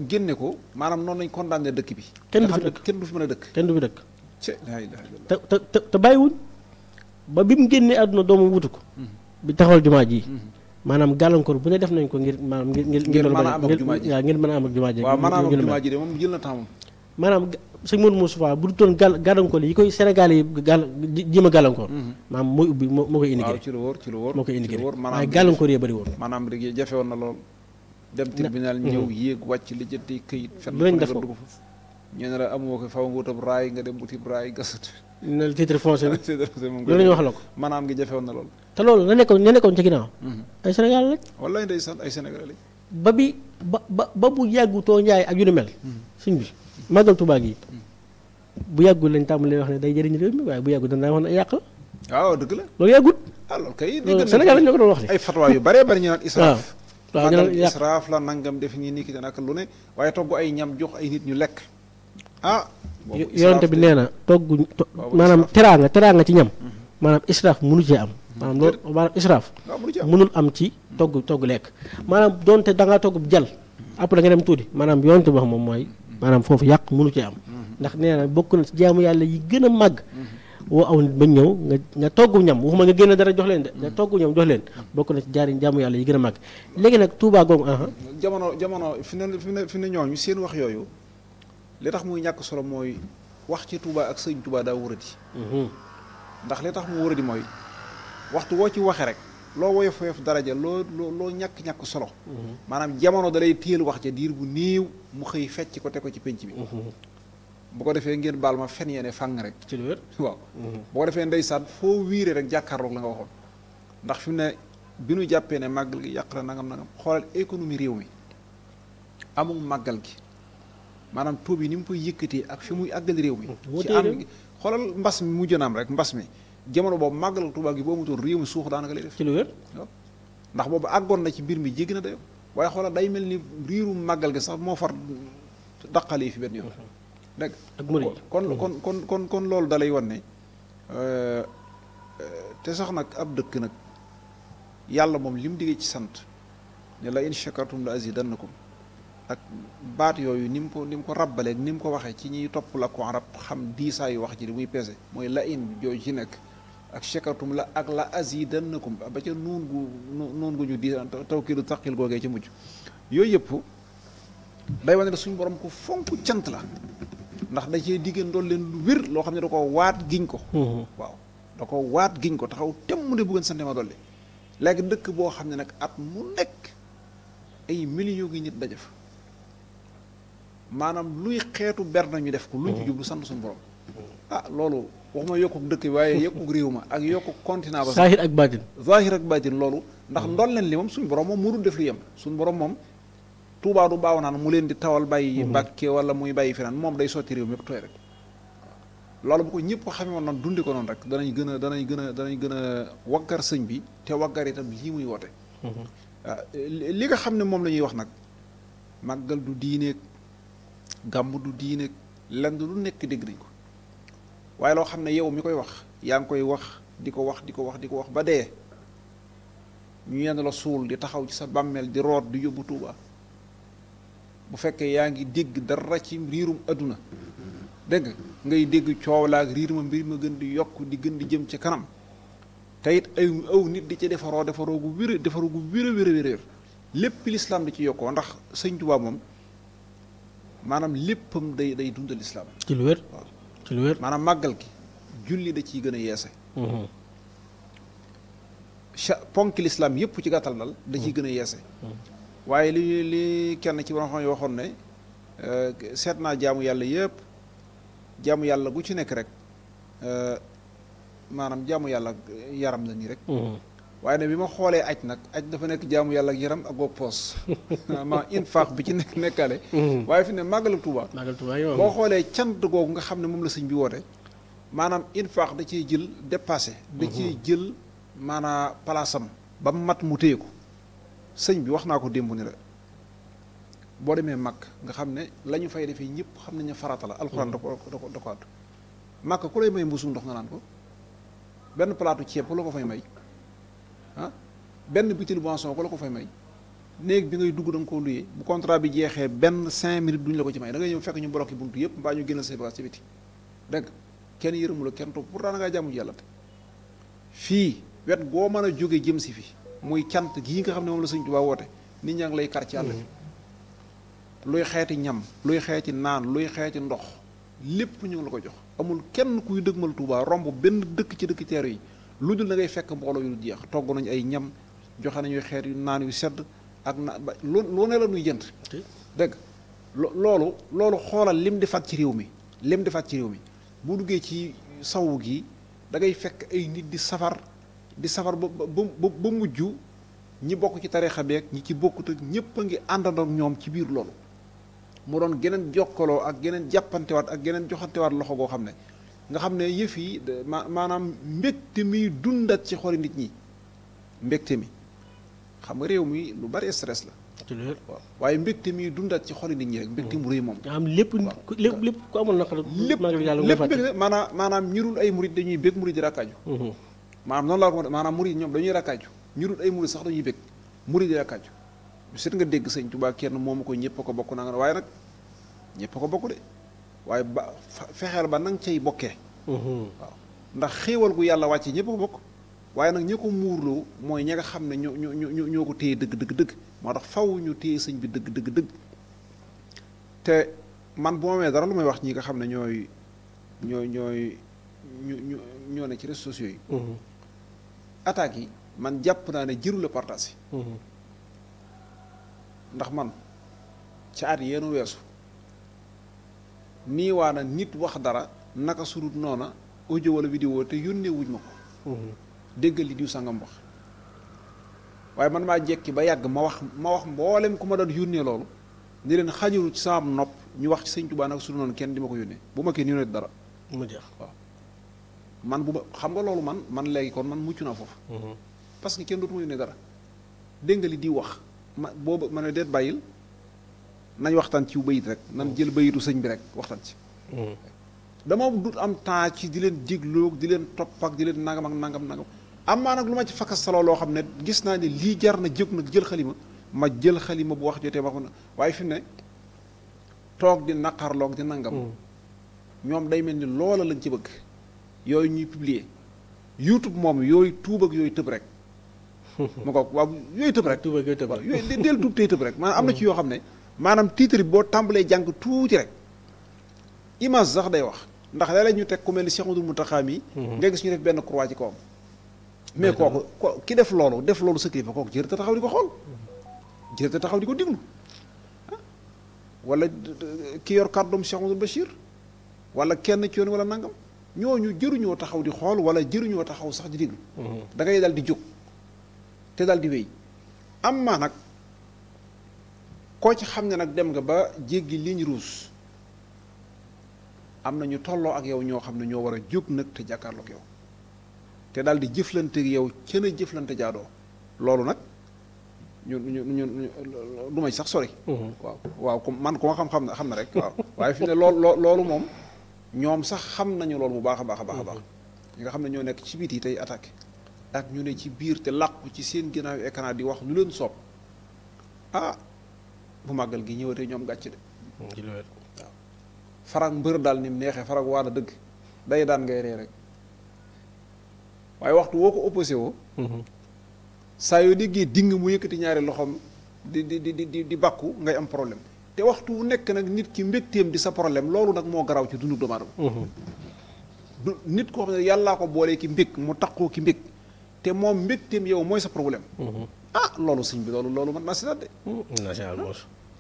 génne ko maanaam noonu lañ condamné dëkk bi kenn du fi dëkk kenn du fi mën a dëkk kenn du fi dëkk te bàyyiwuñ ba bi mu génnee àdduna doomu wutu ko bi taxawal jumaa ji maanaam gàllankoor bu ne def nañ ko ngir maanaam ngir mën a am ak jumaa ji waaw ngir mën a am ak jumaa ji waaw mën a am ak jumaa ji de moom jël na temps moom maanaam sëñ Modou Moustapha bu du toon gàllankoor yi koy Sénégal yi jéem a gàllankoor maanaam mooy ubbi moo koy indigré ci lu wóor moo koy indigré waaye gàllankoor yi bëri woon maanaam rek jafe woon na lool dem tribunal ñëw yéeg wàcc li jënti këyit fen lu lañ def ko dugg fa ñu ne la amoo ko faw nga wutab raay nga dem wuti raay gasat ne la titre foncier moom loolu la ñu wax la ko maanaam gi jafe woon na lool te loolu la nekkoon ci ginnaaw ay Sénégal lañ wallaay ndeysaan ay Sénégal lañ ba bu yàggutoo njaay ak yu ni mel suñ bi màggal Tuubaa gi bu yàggul lañ tàmbalee wax ne day jëriñ réew mi waaye bu yàggul danaa wax ne yàq la waaw dëgg la loolu yàggut loolu kay Sénégal lañ ñoo ko doon wax de ay fatwa yu bare bari ñu naan israaf waaw ñu naan israaf la nangam def nii nii ki naka lu ne waaye togg ay ñam jox ay nit ñu lekk yonente bi nee na togg maanaam teraanga ci ñam maanaam israaf mënu cee am maanaam loolu maanaam israaf mënul am ci togg lekk maanaam doonte da ngaa togg jal après nga dem tuuti maanaam yonente bi wax moom mooy maanaam foofu yàq mënu cee am ndax nee na bokk na ci jaamu yàlla yi gën a màgg woo aw nit ba ñëw nga togg ñam waxuma nga génn dara jox leen de nga togg ñam jox leen bokk na ci jaamu yàlla yi gën a màgg léegi nag Touba googu jamono fi ne ñooñu seen wax yooyu li tax muy ñàkk solo mooy wax ci Touba ak sëñ Touba daa wëradi ndax li tax mu wëradi mooy waxtu woo ci waxe rek loo woyof daraja loo ñàkk solo maanaam jamono da lay téel wax ca diir bu néew mu xëy fecc ko te ko ci penc bi bu ko defee ngeen baal ma fen yéene fàng rek ci lu wér waaw bu ko defee ndeysaan foo wiire rek jàkkaarloog la nga waxoon ndax fi mu ne bi nu jàppee ne màggal gi yàq la nangam xoolal économie réew mi amul màggal gi maanaam taux bi ni mu koy yëkkatee ak fi muy àggal réew mi ci am xoolal mbas mi mujj na am rek mbas mi jamono boobu màggal Tuubaa gi boo mutoon réew mi suux daanaka lay def ci lu wér waaw ndax boobu àggoon na ci mbir mi jéggi na dayo waaye xoolal day mel ni riiru màggal gi sax moo far daqale yi fi benn yoon dégg ak murid kon loolu dalay wan ne te sax nag ab dëkk nag yàlla moom li mu diggee ci sant ne la in shakartum la azidannakum ak baat yooyu ni mu ko rabbaleeg ni mu ko waxee ci ñuy topp la ko arab xam diisaayu wax ji li muy peese mooy la in jooju ci nekk ak shakartum la ak la azidannakum ba ca nuun gu ñu di tawkiidu taqil googee ca mujj yooyu yëpp day wane ne suñu borom ko fonk cant la ndax da cee diggéen doon leen lu wér loo xam ne da ko waat giñ ko waaw da ko waat giñ ko taxaw tem mu ne bëggoon sante ma dolli léegi dëkk boo xam ne nag at mu nekk ay millions gi nit daje fa maanaam luy xeetu ber nañu def ko luñ ci jublu sant suñu borom ah loolu waxuma yokkuk dëkk bi waaye yokkuk réew ma ak yokkuk continent ba zahir ak baatin zahir ak baatin loolu ndax ndol leen li moom suñu borom moom mënul def lu yem suñu borom moom Tuubaa du baaw naan mu leen di tawal bàyyi Mbàkke wala muy bàyyi feneen moom day sotti réew mépp tooy rek loolu bu ko ñëpp xamee woon noonu dundi ko noonu rek danañ gën a waggar sëñ bi te waggar itam lii muy woote waaw li nga xam ne moom la ñuy wax nag màggal du diineeg gàmm du diineeg lenn lu nekk dégg nañ ko waaye loo xam ne yow mi koy wax yaa ngi koy wax di ko wax ba dee ñu yenn la suul di taxaw ci sa bàmmeel di root di yóbbu Tuubaa bu fekkee yaa ngi dégg dara ci riirum adduna dégg ngay dégg coow la ak riir ma mbir ma gën di yokk di gën di jëm ci kanam te it aw nit di ci defaroo gu wér lépp lislaam di ci yokkoo ndax sëñ Tuubaa moom maanaam léppam day dundal lislaam ci lu wér waaw ci lu wér maanaam màggal gi julli da ciy gën a yeese ponk lislaam yépp ci gàttal dal da ciy gën a yeese waaye li kenn ci borom xam ne waxoon ne seet naa jaamu yàlla yëpp jaamu yàlla gu ci nekk rek maanaam jaamu yàlla ak yaram la nii rek waaye ne bi ma xoolee aj nag aj dafa nekk jaamu yàlla ak yaram ak bopp poos ma infaq bi ci nekkaale waaye fi ne màggalu Tuuba boo xoolee cant googu nga xam ne moom la sëñ bi woote maanaam infaq da ciy jël dépassé da ciy jël maanaam palaasam ba mat mu téye ko sëñ bi wax naa ko démb ni la boo demee màkk nga xam ne la ñu fay defee ñëpp xam nañu farata la alxuraan da ko àddu màkk ku lay may mbusum ndox nga naan ko benn palaatu ceeb ku la ko fay may ah benn butéel boisson ku la ko fay may néeg bi ngay dugg da nga koo luyee bu contrat bi jeexee benn 5 minutes duñu la ko ci may da ngay ñëw fekk ñu bloqué buntu yëpp mbaa ñu génnal say bagages ci biti dégg kenn yërëmu la kenn topp pourtant da ngaa jàmm ji yàlla te fii wet goo mën a jóge jëm si fi muy cant gii nga xam ne moom la sëñ Tuubaa woote nit ñaa ngi lay kar ci àll bi luy xeeti ñam luy xeeti naan luy xeeti ndox lépp ñu ngi la ko jox amul kenn kuy dëgmal Tuubaa romb benn dëkk ci dëkk teeru yi lu dul da ngay fekk mbooloo yu jeex togg nañu ay ñam joxe nañuy xeet yu naan yu sedd ak na ba lu ne la nuy jënd dégg loolu xoolal lim di fat ci réew mi bu duggee ci sawu gi da ngay fekk ay nit di safar ba mujj ñi bokk ci tariixa beek ñi ci bokkut ak ñëpp a ngi àndandoo ak ñoom ci biir loolu mu doon geneen jokkaloo ak geneen jàppantewaat ak geneen joxantewaat loxo goo xam ne nga xam ne yëf yi maanaam mbégte mi dundat ci xoli nit ñi mbégte mi xam nga réew mi lu bari stress la waaw waaye mbégte mi dundat ci xoli nit ñi rek mbégte mu rëy moom am lépp ku amul naqar lépp maanaam ñirul ay murid dañuy bég murid di rakkaaju maanaam noonu laa ko maanaam murid ñoom dañuy rakkaaju ñirul ay murid sax dañuy bég murid di rakkaaju seet nga dégg sëñ Tuubaa kenn moomu ko ñëpp a ko bokk na nga waaye nag ñëpp a ko bokk de waaye ba fexeel ba nang cay bokkee waaw ndax xéewal gu yàlla wàcce ñëpp a ko bokk waaye nag ñi ko muurloo mooy ñi nga xam ne ñoo ko téye dëgg moo tax faw ñu téye sëñ bi dëgg te man bu ma amee dara lu may wax ñi nga xam ne ñoo ne ci réseaux sociaux yi attaques yi man jàpp naa ne jëru la partage ndax man ci at yeenu weesu nii waa na nit wax dara naka surut noona audio wala vidéo te yónnee wuñ ma ko déggal li diw sangam wax waaye man maa jekki ba yàgg ma wax mboolem ku ma doon yónnee loolu ni leen xajaru ci sama nopp ñu wax ci sëñ Tuubaa naka surut noonu kenn di ma ko yónnee bu ma kenn yónnee dara mu jeex waaw man bu ma xam nga loolu man léegi kon man mucc naa foofu parce que kenn dootuma yónnee dara dégg nga li di wax ma boobu ma ne deet bàyyil nañ waxtaan ci bayit rek nan jël bayitu sëñ bi rek waxtaan ci dama dut am temps ci di leen digloog di leen topp ak di leen nangam ak nangam am maa nag lu ma ci fakkas saloo loo xam ne gis naa ne lii jar na jóg nag jël xalima ma jël xalima bu wax jotee ma xam ne waaye fi mu ne toog di naqarloog di nangam ñoom day mel ni loola lañ ci bëgg yooyu ñuy publier YouTube moom yooyu tuub ak yooyu tëb rek ma ko waaw yooyu tëb rek yooyu del tuub tey tëb rek maanaam am na ci yoo xam ne maanaam titre bi boo tàmbalee jàng tuuti rek image sax day wax ndax léeg-léeg ñu teg ku mel ni Cheikh Mouhamadou Mountakha mi nga gis ñu def benn croix ci kawam mais kooku ki def loolu sa kilifa kooku jërëjëf taxaw di ko xool jërëjëf taxaw di ko diglu wala ki yor kàddoom Cheikh Mouhamadou Bachir wala kenn ci yoon wala nangam ñooñu jëruñoo taxaw di xool wala jëruñoo taxaw sax di diglu da ngay dal di jóg te dal di wéy am maa nag koo ci xam ne nag dem nga ba jéggi ligne rouge am na ñu tolloo ak yow ñoo xam ne ñoo war a jóg nag te jàkkaarloog yow te daal di jëflante ak yow cën a jëflante jaadoo loolu nag ñu du may sax sori. waaw comme man ku ma xam na rek waaw waaye fi ne loolu moom ñoom sax xam nañu loolu bu baax a baax a baax a baax ñi nga xam ne ñoo nekk ci biti tey attaqué ak ñu ne ci biir te làqu ci seen ginnaaw écran di wax lu leen soob ah bu màggal gi ñëwatee ñoom gàcc de. waaw farag mbër daal ni mu neexee farag waana dëgg day daan ngay ree rek waaye waxtu woo ko opposé woo. saa yoo déggee ding mu yëkkati ñaari loxoom di bàkku ngay am problème te waxtu wu nekk nag nit ki mbégteem di sa problème loolu nag moo garaaw ci dundu doomu aadama du nit koo xam ne yàllaa ko boolee ki mbég mu taqoo ki mbég te moom mbégteem yow mooy sa problème ah loolu sëñ bi loolu man naa si daat de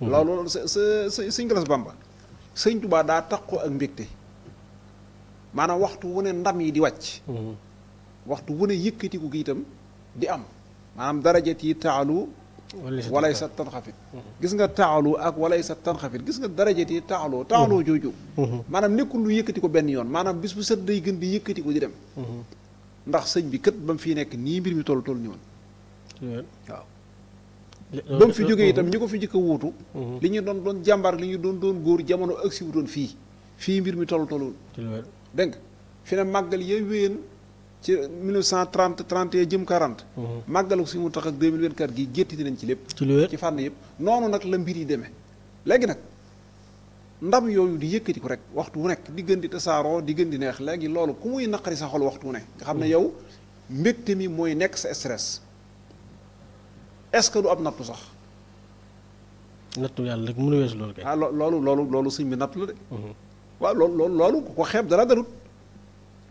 loolu sa sëñ Galas Bamba sëñ Tuubaa daa taqoo ak mbégte maanaam waxtu wu ne ndam yi di wàcc waxtu wu ne yëkkatiku gi itam di am maanaam darajat yi taalu walay sa tanxafit gis nga taalu ak walay sa tanxafit gis nga darajat yi taaloo jooju maanaam nekkul lu yëkkati ko benn yoon maanaam bis bu set day gën di yëkkati ko di dem ndax sëñ bi kët ba mu fii nekk nii mbir mi toll ni woon waaw ba mu fi jógee itam ñi ko fi jëkk a wuutu li ñu doon jàmbaar li ñu doon góor jamono agsi wutoon fii mbir mi toll dégg nga fi ne màggal ya wéen ci 1930 31 jëm 40. màggalu si mu tax ak 2024 gi gétti nañ ci lépp. ci fànn yëpp noonu nag la mbir yi demee. léegi nag ndam yooyu di yëkkati ko rek waxtu wu nekk di gën di tasaaroo di gën di neex léegi loolu ku muy naqari sa xol waxtu wu nekk nga xam ne yow mbégte mi mooy nekk sa stress est-ce que du ab nattu sax. nattu yàlla rek mënu weesu loolu kay. ah loolu sëñ bi nattu la de. waaw loolu ku ko xeeb dara darut.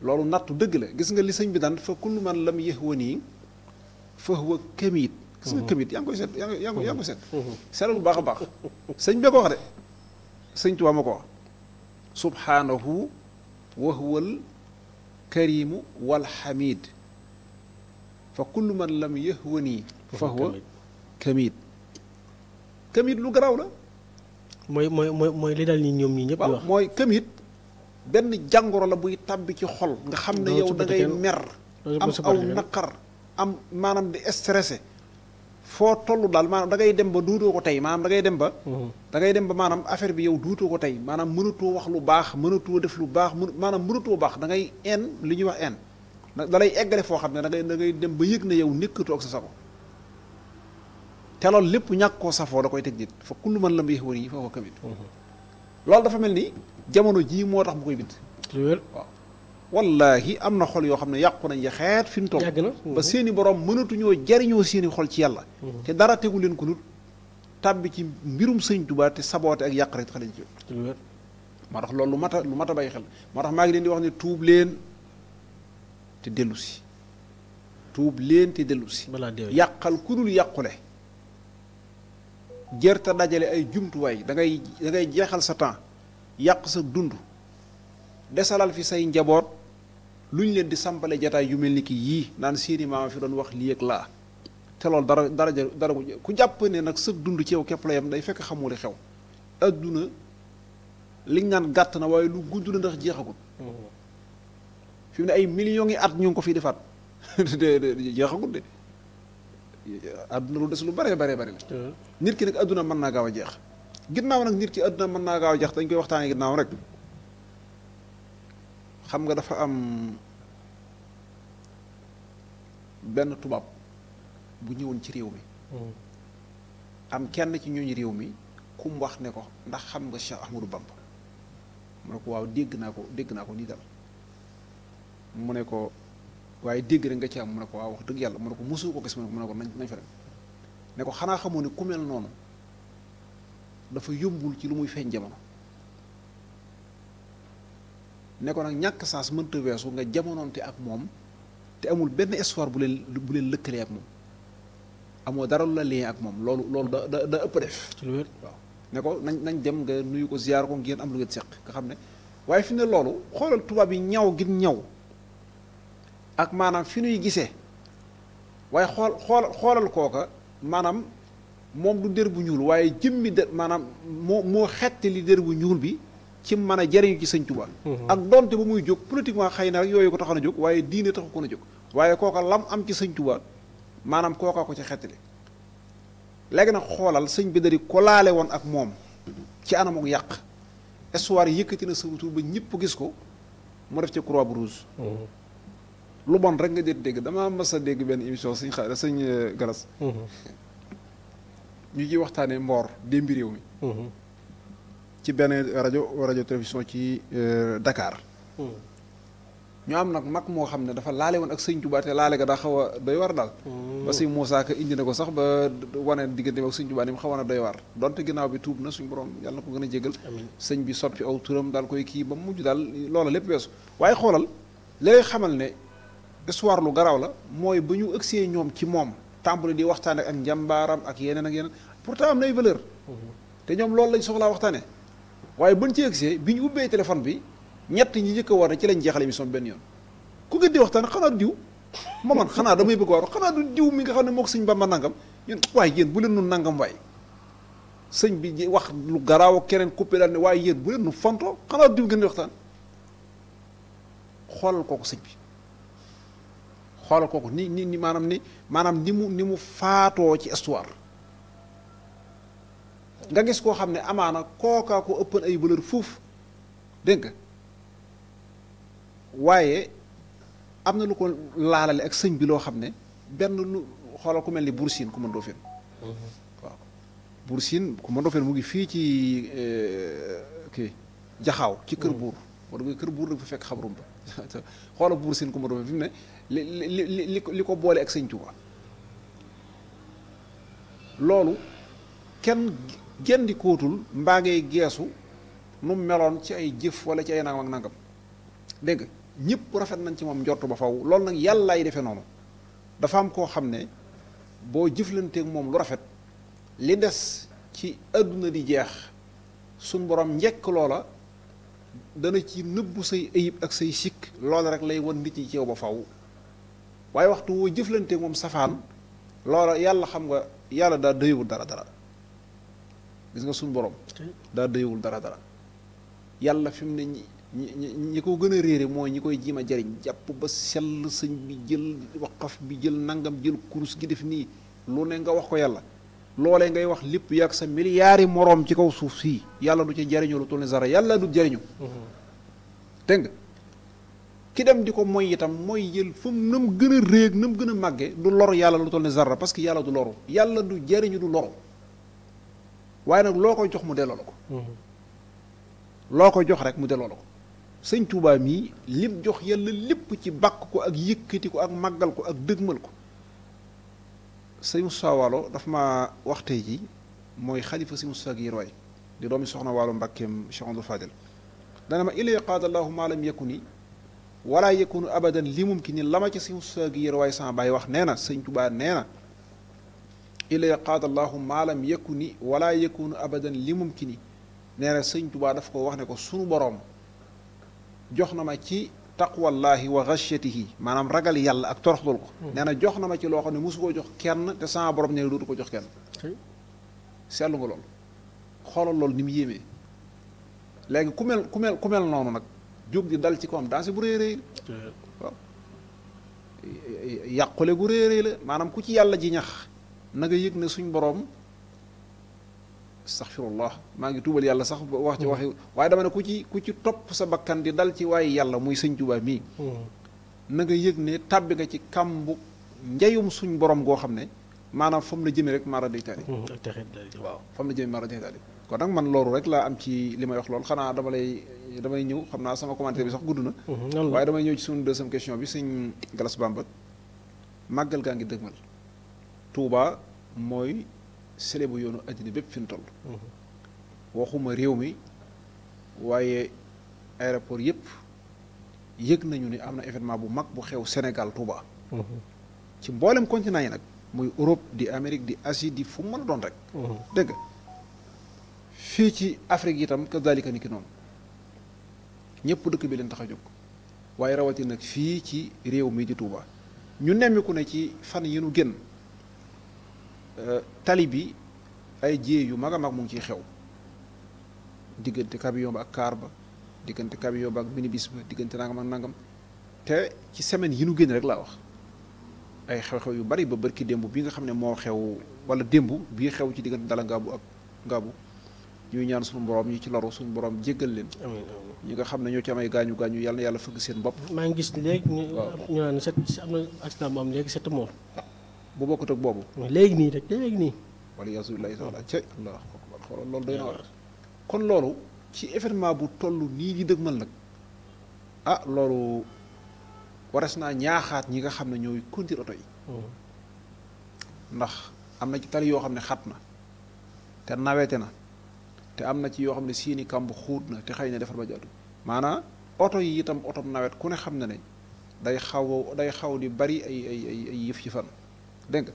loolu nattu dëgg la gis nga li sëñ bi daan fa kullu man lam yahwani fa huwa kamiit gis nga kamiit yaa ngi koy seet yaa ngi koy seet seetal bu baax a baax sëñ bee ko wax de sëñ Tuubaa ma ko wax subhaanahu wa huwal karimu wal hamid fa kullu man lam yahwani fa huwa kamiit kamiit lu garaaw la mooy li daal ni ñoom ñi ñëpp di wax mooy kamiit benn jàngoro la buy tàbbi ci xol nga xam ne yow da ngay mer am aw naqar am maanaam di stressé foo toll daal maanaam da ngay dem ba duutoo ko tey maanaam da ngay dem ba maanaam affaire bi yow duutoo ko tey maanaam mënatoo wax lu baax mënatoo def lu baax maanaam mënatoo baax da ngay li ñuy wax da lay eggale foo xam ne da ngay dem ba yëg ne yow nekkatoo ak sa sago te loolu lépp ñàkk koo safoo da koy teg nit fa kullu man lam yahwani fa huwa kamit loolu dafa mel ni jamono jii moo tax mu koy bind waaw wallaahi am na xol yoo xam ne yàqu nañ ya xeet fi mu toll ba seeni borom mënatuñoo jariñoo seeni xol ci yàlla te dara tegu leen ko lut tàbbi ci mbirum sëñ Tuubaa te saboote ak yàq rek xale ci moo tax loolu lu mat a bàyyi xel moo tax maa ngi leen di wax ne tuub leen te dellu si tuub leen te dellu si yàqal ku dul yàqule jërta dajale ay jumtuwaay da ngay jeexal sa temps yàq sa dund desalal fi say njaboot lu ñu leen di sampale jataay yu mel ni ki yii naan seeni maama fi doon wax lii ak laa te loolu dara ku jàpp ne nag sa dund ci yow képp la yam day fekk xamuli xew adduna liñ naan gàtt na waaye lu gudd na ndax jeexagut fi mu ne ay millions yi at ñu ngi ko fi defaat de jeexagut de àdduna lu des lu bare bare bari la nit ki nag àdduna mën naa gaaw a jeex ginnaaw nag nit ki àdduna mën naa gaaw a jeex dañ koy waxtaanee ginnaaw rek xam nga dafa am benn tubaab bu ñëwoon ci réew mi am kenn ci ñooñu réew mi ku mu wax ne ko ndax xam nga Cheikh Ahmadou Bamba mu ne ko waaw dégg naa ko nii dal mu ne ko waaye dégg rek nga ci am mu ne ko waaw wax dëgg yàlla mu ne ko mosu ko gis mu ne ko nañ fa dem ne ko xanaa xamoo ne ku mel noonu dafa yombul ci lu muy feeñ jamono ne ko nag ñàkk sens mënta weesu nga jamonoonte ak moom te amul benn histoire bu leen lëkkalee ak moom amoo dara lu la lien ak moom loolu da ëpp def ci lu wér waaw ne ko nañ dem nga nuyu ko ziyaar ko ngeen am lu ngeen seq nga xam ne waaye fi ne loolu xoolal tubaab yi ñaw gi ñaw ak maanaam fi nuy gisee waaye xoolal kooka maanaam moom du dér bu ñuul waaye jëmmi de maanaam moo xetti li dér bu ñuul bi ci mën a jariñu ci sëñ Tuubaa ak donte ba muy jóg politiquement xëy na rek yooyu ko taxoon a jóg waaye diine taxu ko na jóg waaye kooka lam am ci sëñ Tuubaa maanaam kooka ko ci xettali léegi nag xoolal sëñ bi dari ko laale woon ak moom ci anam ak yàq histoire yëkkati na sama tur ba ñëpp gis ko mu def ci croix rouge lu bon rek nga dégg dama mas a dégg benn émission sëñ Galas ñu ciy waxtaanee mboor démbi réew mi ci benn rajo télévision ci Dakar ñu am nag mag moo xam ne dafa laale woon ak sëñ Tuubaa te laale ga daa xaw a doy war daal ba sëñ Moussa Ka indi na ko sax ba wane diggante ak sëñ Tuubaa ni mu xawoon a doy war donte ginnaaw bi tuub na suñu borom yàlla na ko gën a jégal sëñ bi soppi aw turam daal koy kii ba mujj daal loola lépp weesu waaye xoolal li lay xamal ne histoire lu garaaw la mooy ba ñu ëgsee ñoom ci moom tàmbali di waxtaane ak njàmbaaram ak yeneen pourtant am nay valeur te ñoom loolu lañ soxlaa waxtaane waaye bañ ci ëgsee bi ñu ubbee téléphone bi ñett ñi njëkk a war na ci lañ jeexal émission benn yoon ku ngeen di waxtaan xanaa du diw ma man xanaa damay bëgg waaru xanaa du diw mi nga xam ne moo ko sëñ Bamba nangam ñun waaye yéen bu leen nu nangam waay sëñ bi wax lu garaaw ak keneen coupé daal ne waaye yéen bu leen nu fonto xanaa du diw ngeen di waxtaan xoolal kooku sëñ bi xoolal kooku ni maanaam ni mu faatoo ci histoire nga gis koo xam ne amaana kookaa ko ëppan ay valeur fuuf dégg nga waaye am na lu ko laalale ak sëñ bi loo xam ne benn lu xoolal ku mel ni Buur Siin ku mën doo fen waaw Buur Siin ku mën doo fen mu ngi fii ci kii jaxaaw ci kër buur wala kër buur da fa fekk xabrum ba xoolal Buur Siin ku mën doo fen fi mu ne li ko boole ak sëñ Tuubaa loolu kenn gendi kootul mbaa ngay geesu nu meloon ci ay jëf wala ci ay nangam ak nangam dégg nga ñëpp rafet nañ ci moom njortu ba faw loolu nag yàlla ay defee noonu dafa am koo xam ne boo jëflanteeg moom lu rafet li des ci àdduna di jeex suñ borom njëkk loola dana ci nëbbu say ayib ak say sikk loola rek lay wan nit ñi ci yow ba faw waaye waxtu woo jëflanteeg moom safaan loola yàlla xam nga yàlla daa dëyewul dara gis nga suñ borom daa dëyewul dara yàlla fi mu ne ñi ko gën a réere mooy ñi koy jiima jariñ jàpp ba sell sëñ bi jël waqaf bi jël nangam jël kurus gi def nii lu ne nga wax ko yàlla loolee ngay wax lépp yàgg sa milliards moroom ci kaw suuf sii yàlla du ci jariñu lu toll ni zara yàlla du jariñu dégg nga ki dem di ko mooy itam mooy jël fa na mu gën a réeg na mu gën a màgge du lor yàlla lu toll ni zara parce que yàlla du loru yàlla du jariñu du loru waaye nag loo koy jox mu delloo la ko loo koy jox rek mu delloo la ko sëñ Tuubaa mii lim jox yàlla lépp ci bàkk ko ak yëkkati ko ak màggal ko ak dëgmal ko sëñ Moussa Waalo dafa ma wax tey ji mooy xalifa sëñ Moussa gi yërwaay di doomi soxna Waalo Mbàkkeem Cheikh Abdou Fadel dana ma ilay qaadallahu maa lam yakuni wala yakunu abadan li mumkini la ma ci sëñ Moussa gi yërwaay sama baay wax nee na sëñ Tuubaa nee na ilay qaadallahu maa lam yakuni wala yakunu abadan li mumkini nee na sëñ Tuubaa daf ko wax ne ko sunu boroom jox na ma ci taqwallahi wa xashyatihi maanaam ragal yàlla ak toroxlul ko nee na jox na ma ci loo xam ne mosu koo jox kenn te sama borom nee na dootu ko jox kenn seetlu nga loolu xoolal loolu ni mu yéemee léegi ku mel noonu nag jóg di dal ci kawam dansé bu rëy rëy waaw yàqule gu rëy rëy la maanaam ku ci yàlla ji ñax na nga yëg ne suñ boroom astaghfirullah maa ngi tuubal yàlla sax wax ci waxi waaye dama ne ku ci topp sa bakkan di dal ci waaye yàlla muy sëñ Tuubaa mii na nga yëg ne tàbbi nga ci kàmbu njayum suñ borom goo xam ne maanaam fam la jëme rek maara day taali waaw fam la jëme maara day taali kon nag man loolu rek laa am ci li may wax loolu xanaa damay ñëw xam naa sama commentaire bi sax gudd na waaye damay ñëw ci suñu deuxième question bi sëñ Galas Bamba màggal gaa ngi dëgmal Touba mooy sele bu yoonu addina bépp fi mu toll waxuma réew mi waaye aéroport yëpp yëg nañu ni am na événement bu mag bu xew Sénégal Touba ci mboolem continent yi nag muy Europe di Amérique di Asie di fu mu mën a doon rek dégg nga fii ci Afrique itam kazalika ni ki noonu ñëpp dëkk bi leen tax a jóg waaye rawati nag fii ci réew mi di Touba ñu nemmiku ne ci fan yi nu génn tali bi ay jéey yu mag a mag mu ngi ciy xew diggante camion ba ak car ba diggante camion ba ak minibus ba diggante nangam ak nangam te ci semaine yi nu génn rek laa wax ay xew-xew yu bari ba bërki démb bi nga xam ne moo xew wala démb bii xew ci diggante Dala Ngaabu ak Ngaabu ñuy ñaan suñu borom ñi ci loru suñu borom jéggal leen ñi nga xam ne ñoo ci amay gaañu gaañu yàlla na yàlla fëgg seen bopp. maa ngi gis léegi ñu naan am na accident bu am léegi 7 morts bu bokkut ak boobu léegi nii rek léegi nii wala yasubillahi taala ca allah akbar xoolal loolu doy na war kon loolu ci événement bu toll nii di dëgmal nag loolu wares naa ñaaxaat ñi nga xam ne ñooy conduire oto yi ndax am na ci tali yoo xam ne xat na te nawete na te am na ci yoo xam ne seeni kàmb xuut na te xëy na defar ba jaatu maanaam oto yi itam otom nawet ku ne xam na ne day xaw di bari ay yëf fan dégg nga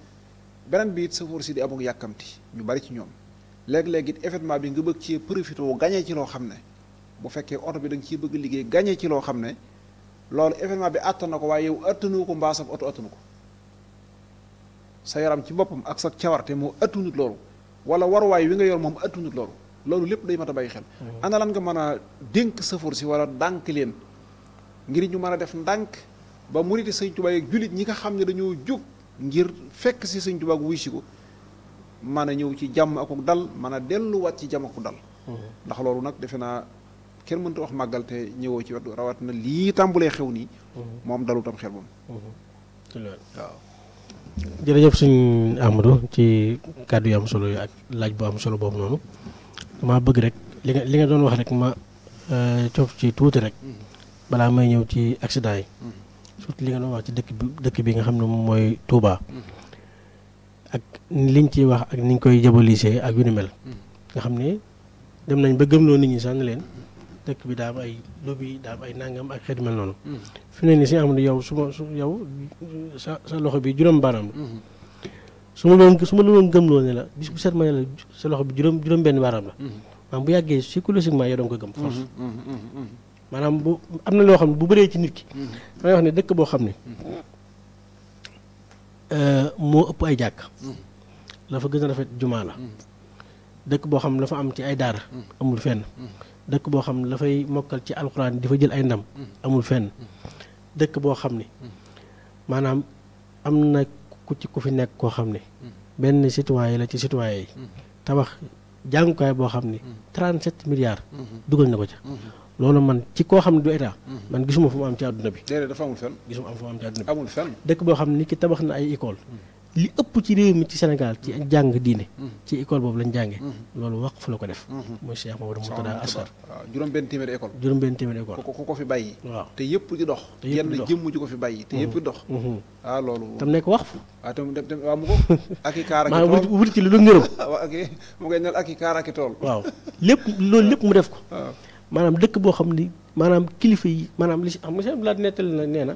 beneen bi it safóor si di amul yàkkamti ñu bari ci ñoom léeg-léeg it événement bi nga bëgg ci profité gañee ci loo xam ne bu fekkee oto bi da nga ciy bëgg liggéey gañee ci loo xam ne loolu événement bi àttan na ko waaye yow attanu ko mbaa sab oto attanu ko sa yaram ci boppam ak sa cawarte moo attunut loolu wala waruwaay wi nga yor moom attunut loolu lépp day mat a bàyyi xel ana lan nga mën a dénk safóor si wala dànk leen ngir ñu mën a def ndànk ba muriti sëñ Tuubaa ak jullit ñi nga xam ne dañoo jóg ngir fekk si sëñ Tuubaa wuy si ko mën a ñëw ci jàmm akuk dal mën a delluwaat ci jàmm akuk dal ndax loolu nag defe naa kenn mënta wax màggal te ñëwoo ci wetu rawat na lii tàmbulee xew nii moom dalu tam xel moom waaw jërëjëf sëñ Amadou ci kàddu yu am solo yu ak laaj bu am solo boobu noonu dama bëgg rek li nga doon wax rek ma coof ci tuuti rek balaa may ñëw ci accident yi surtout li nga doon wax ci dëkk bi nga xam ne moom mooy Touba ak liñ ciy wax ak niñ koy jabalisee ak yu ni mel nga xam ne dem nañ ba gëmloo nit ñi sax ne leen dëkk bi daa am ay lobby daa am ay nangam ak xeet mel noonu fi ne nii si am ne yow sa loxo bi juróom baaraam la su ma la doon gëmloo ne la bis bu set ma ne la sa loxo bi juróom benn baaraam la maanaam bu yàggee psychologiquement yow danga ko gëm force maanaam bu am na loo xam ne bu bëree ci nit ki damay wax ne dëkk boo xam ne moo ëpp ay jàkk la fa gën a rafet jumaa la dëkk boo xam ne la fa am ci ay daara amul fenn dëkk boo xam ne la fay mokkal ci alxuraan di fa jël ay ndam amul fenn dëkk boo xam ne maanaam am na ku fi nekk koo xam ne benn citoyen la ci citoyen yi tabax jàngukaay boo xam ne 37 milliards dugal na ko ca loolu man ci koo xam ne du état man gisuma fu mu am ci àdduna bi déedéet dafa amul fenn gisuma fu mu am ci àdduna bi amul fenn dëkk boo xam ne nit ki tabax na ay école li ëpp ci réew mi ci Sénégal ci jàng diine ci école boobu lañ jànge loolu waqf la ko def mooy Cheikh Mamadou Mourtada Asar waaw juróom-benn téeméeri école ku ko fi bàyyi waaw te yëpp di dox yenn jëmm ji ko fi bàyyi te yëpp di dox loolu tam nekk waqf tam waaw mu ko ak i kaar ak maa wuti ci lu dul ngërëm ak mu ngay nel ak i kaar ak i tool waaw loolu lépp mu def ko maanaam dëkk boo xam ni maanaam kilifa yi maanaam li si am monsieur Abdoulaye nettali na nee na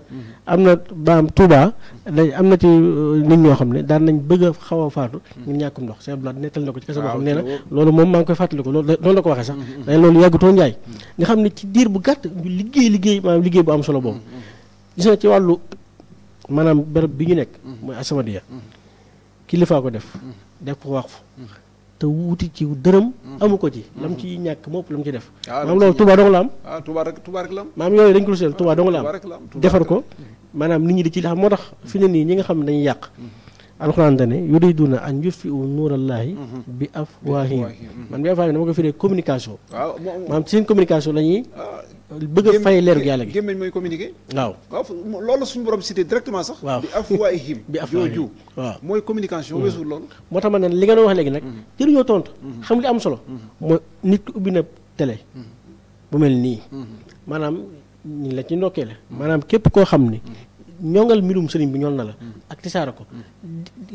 am na baam Touba am na ci nit ñoo xam ne daan nañ bëgg a xaw a faatu ngir ñàkkum ndox monsieur Abdoulaye nettali na ko ci kese boo xam nee na loolu moom maa ngi koy fàttaliku loolu noonu la ko waxee sax dañ loolu yàggutoo njaay nga xam ne ci diir bu gàtt ñu liggéey maanaam liggéey bu am solo boobu gis na ci wàllu maanaam béréb bi ñu nekk mooy As-Samadiyya kilifaa ko def ko waqf te wuti ci dërëm amu ko ci lam ci ñàkk mopp lam ci def maam loolu Touba dong la am Touba rek la am maam yooyu dañ ko seel Touba dong la am defar ko maanaam nit ñi di ci xam moo tax fi ne nii ñi nga xam ne dañuy yàq alxuraan dane yuriduna an yutfi'u nuurallaahi bi afwaahihim man bi afwaahihim dama ko firee communication maanaam seen communication la ñuy bëgg a fay leeru yàlla gi gémmeñ mooy communiqué waaw loolu suñu borom cité directement sax waaw bi afwaahihim bi afwaahihim jooju waaw mooy communication weesul loolu moo tax ma ne li nga doon wax léegi nag jëruñoo tontu xam li am solo mooy nit ki ubbi na télé bu mel nii maanaam ñu la ci ndokkee la maanaam képp koo xam ni ñongal mbirum sëriñ bi ñool na la ak tisaara ko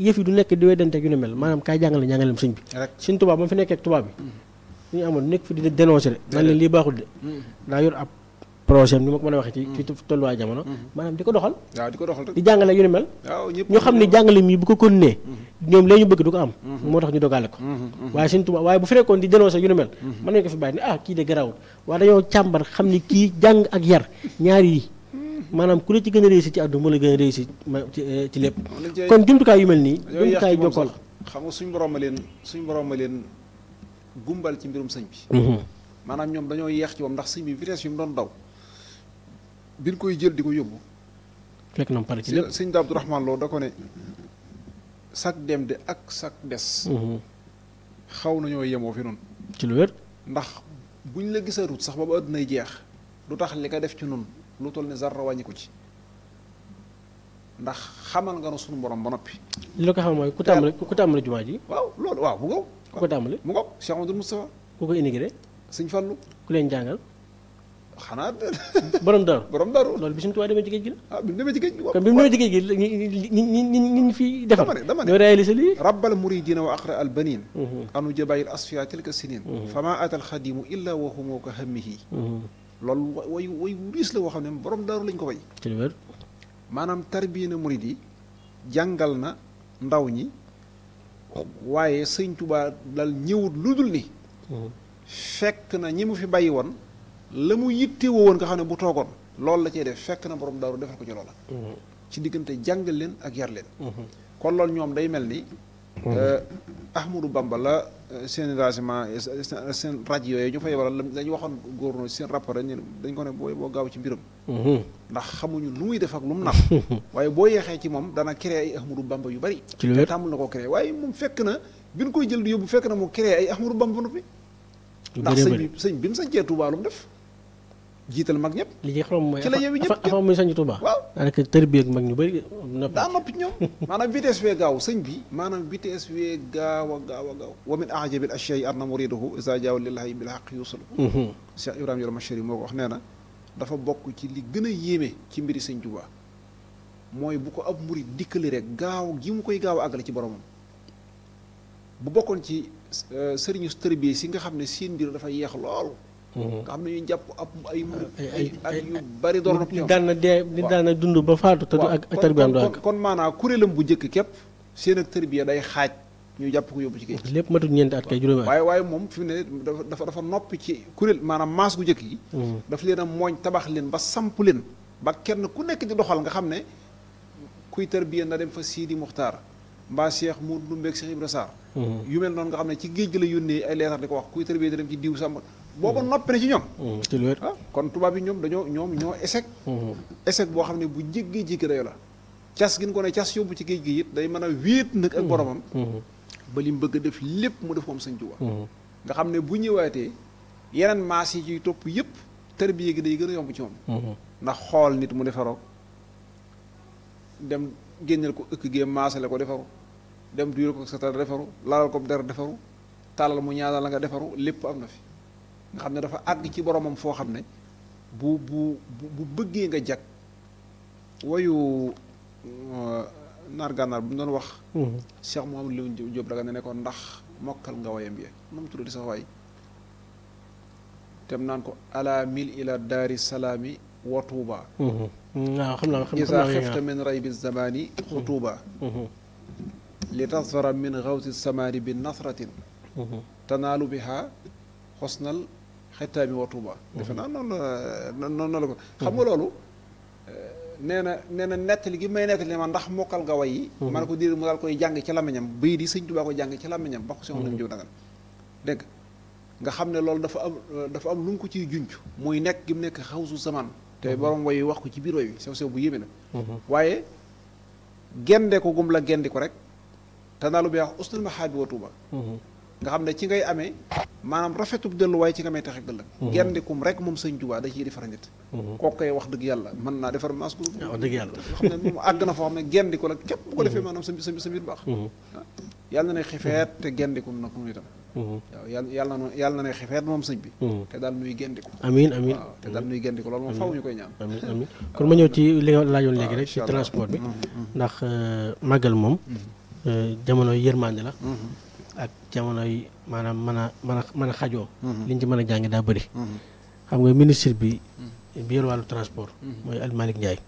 yëf yi du nekk di weddante yu ne mel maanaam kaay jàngale ñàngaleem sëñ bi suñ tubaab ba mu fi nekkee ak tubaab bi ñu amoon nekk fi di dénoncé de naan leen lii baaxul de daa yor ab projet ni ma ko mën a waxee ci tolluwaay jamono maanaam di ko doxal waaw di ko doxal di jàngale yu ne mel ñu xam ne jàngale mii bu ko continuer ñoom lee ñu bëgg du ko am moo tax ñu dogale ko waaye suñ tubaab waaye bu fi nekkoon di dénoncé yu ne mel mën nañu ko fi bàyyi ne ah kii de garawul waaye dañoo càmbar xam ni kii jàng ak yar ñaar yi maanaam ku la ci gën a réussi ci àdduna moo la gën a réussi ci lépp kon jumtukaay yu mel nii jumtukaay jokkoo la xam nga suñ borom ma leen gumbal ci mbirum sëñ bi maanaam ñoom dañoo yeex ci moom ndax sëñ bi vitesse yi mu doon daw bi ñu koy jël di ko yóbbu fekk na mu pare ci lépp sëñ da Abdourahman Lo da ko ne sak dem de ak sak des xaw nañoo yemoo fi noonu ci lu wér ndax buñ la gisarut sax ba ba àddunay jeex du tax li ko def ci nun lu toll ne zarra wàññi ko ci ndax xamal nga nu sunu borom ba noppi li la ko xam mooy ku tàmbali jumaa ji waaw loolu waaw mu ngaw ku ko tàmbali mu ngaw Cheikh Amadou Moustapha ku ko immigré sëñ Fallu ku leen jàngal xanaa borom daru loolu bi suñu tubaab demee ci géej gi la bi mu demee ci géej gi kon bi mu demee ci géej gi ñi fi defar dama ne ñoo réalisé lii rabbal muridina wa aqra al banin anu jabayil asfiya tilka sinin fama atal xadimu illa wa humu ka hammihi loolu way riis la woo xam ne borom daaru lañ ko way ci lu wér maanaam tarbiya na murid yi jàngal na ndaw ñi waaye sëñ Tuubaa dal ñëwut lu dul ni fekk na ñi mu fi bàyyi woon la mu yitte woon nga xam ne bu toogoon loolu la cay def fekk na borom daaru defal ko ci loola ci diggante jàngal leen ak yar leen kon loolu ñoom day mel ni Ahmadou Bamba la seen rangement seen rajo yooyu ñu fa yebal dañu waxoon góor seen rapport dañ ko ne boo gaaw ci mbiram ndax xamuñu lu muy def ak lu mu nar waaye boo yeexee ci moom dana créé ay Ahmadou Bamba yu bari te tàmmul na koo créé waaye moom fekk na bi ñu koy jël di yóbbu fekk na mu créé ay Ahmadou Bamba noppi ndax sëñ bi mu sañcee Touba lu mu def jiital mag ñëpp li ci xam mooy ci la yewi ñëpp avant muy sañ Touba waaw daanaka tërbiye ak mag ñu bëri daa noppi ñoom maanaam vitesse bee gaaw sëñ bi maanaam vitesse bee gaaw a gaaw a gaaw wa min ajabil ashya'i anna muridahu isa jaaw lillahi bil haqq yusul Cheikh Ibrahima Yoro Machari moo ko wax nee na dafa bokk ci li gën a yéeme ci mbiri sëñ Touba mooy bu ko ab murid dikkali rek gaaw gi mu koy gaaw a àggale ci boromam bu bokkoon ci sëriñu tërbiye si nga xam ne seen mbir dafa yeex lool nga xam ne ñu jàpp ab ay at yu bari door na daan na dee daan na dund ba faatu te du ak tërbiyaam du ak kon maanaam kuréelam bu njëkk képp seen ak tërbiya day xaaj ñu jàpp ko yóbbu ci géej lépp matul ñeenti at kay juróomi at waaye moom fi mu ne dafa noppi ci kuréel maanaam maas gu njëkk yi daf leen a mooñ tabax leen ba samp leen ba kenn ku nekk di doxal nga xam ne kuy tërbiya na dem fa Sidi Muxtaar mbaa Cheikh Moudou Ndoumbe ak Cheikh Ibra Sarr yu mel noonu nga xam ne ci géej gi la yónnee ay leetar di ko wax kuy tërbiya di dem ci diw sàmm booba noppi na ci ñoom ci lu wér kon tubaab yi ñoom ñoo échec boo xam ne bu jéggee jéggi dayo la cas gi ñu ko ne cas yóbbu ci géej gi it day mën a wéet nag ak boromam ba li mu bëgg a def lépp mu def moom sëñ Tuubaa nga xam ne bu ñëwaatee yeneen maas yi ciy topp yëpp tërbiya gi day gën a yomb ci moom ndax xool nit mu defaroo dem génneel ko ëkk gee maasale ko defaru dem duyal ko sa tara defaru lalal ko der defaru tàllal mu ñaanal la nga defaru lépp am na fi nga xam ne dafa àgg ci boromam foo xam ne bu bëggee nga jag wayu naar gànnaar bu mu doon wax Cheikh Mouhamadou Lamine Diop daga ne ko ndax mokkal nga wayam bi nu mu tuddati sax waay tem naan ko ala mil ila daari salaami wa tuuba waaw xam naa isa xifta min ray bi zamani xutuuba li tasfara min xawsi samaani bi nasratin tanaalu biha xosnal xetaami wa tuuba defe naa noonu la ko xam nga loolu nee na nettali gi may nettali ne ma ndax mokkal nga way yi man ko diir mu daal koy jàng ci làmmiñam bay di sëñ Tuubaa ko jàng ci làmmiñam ba ko si xam jëw dagan dégg nga xam ne loolu dafa am lu mu ko ciy junj muy nekk gi mu nekk xawsu zaman te borom way wax ko ci biir way wi sew sew bu yéeme na waaye gende ko gum la gendi ko rek te naalu bi wax usnul mahaabi wa tuuba nga xam ne ci ngay amee maanaam rafetub delluwaay ci nga may taxe ëllëg gendikum rek moom sëñ Tuubaa da ciy defar nit kooku koy wax dëgg yàlla mën naa defar maas groupe wax dëgg yàlla xam ne moom àgg na foo xam ne gendiku la képp bu ko defee maanaam sa mbir baax yàlla na ne xifeet te gendikum nag mu itam waaw yàlla na ne xifeet moom sëñ bi te daal nuy gendiku amiin amiin waaw te daal nuy gendiku loolu moom faw ñu koy ñaan amiin amiin kon ma ñëw ci li nga laajoon léegi rek ci transport bi ndax màggal moom jamono yërmande la ak jamono yi maanaam mën a xajoo liñ ci mën a jàngi daa bëri xam nga ministre bi yor wàllu transport mooy El Malick Ndiaye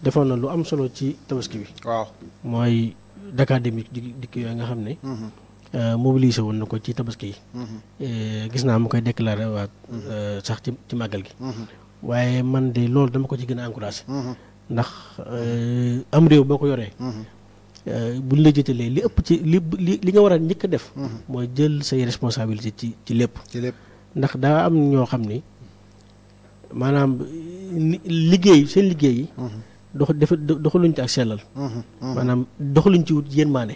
defoon na lu am solo ci tabaski bi waaw mooy Dakar Dem Dikk yooyu nga xam ne mobilisé woon na ko ci tabaski yi gis naa mu koy déclaré waat sax ci màggal gi waaye man de loolu dama ko ci gën a encouragé ndax am réew boo ko yoree buñ la jëtalee li ëpp ci li nga war a njëkk a def mooy jël say responsabilité ci lépp ndax daa am ñoo xam ni maanaam liggéey seen liggéey yi doxaluñ ci ak sellal maanaam doxaluñ ci wut yërmande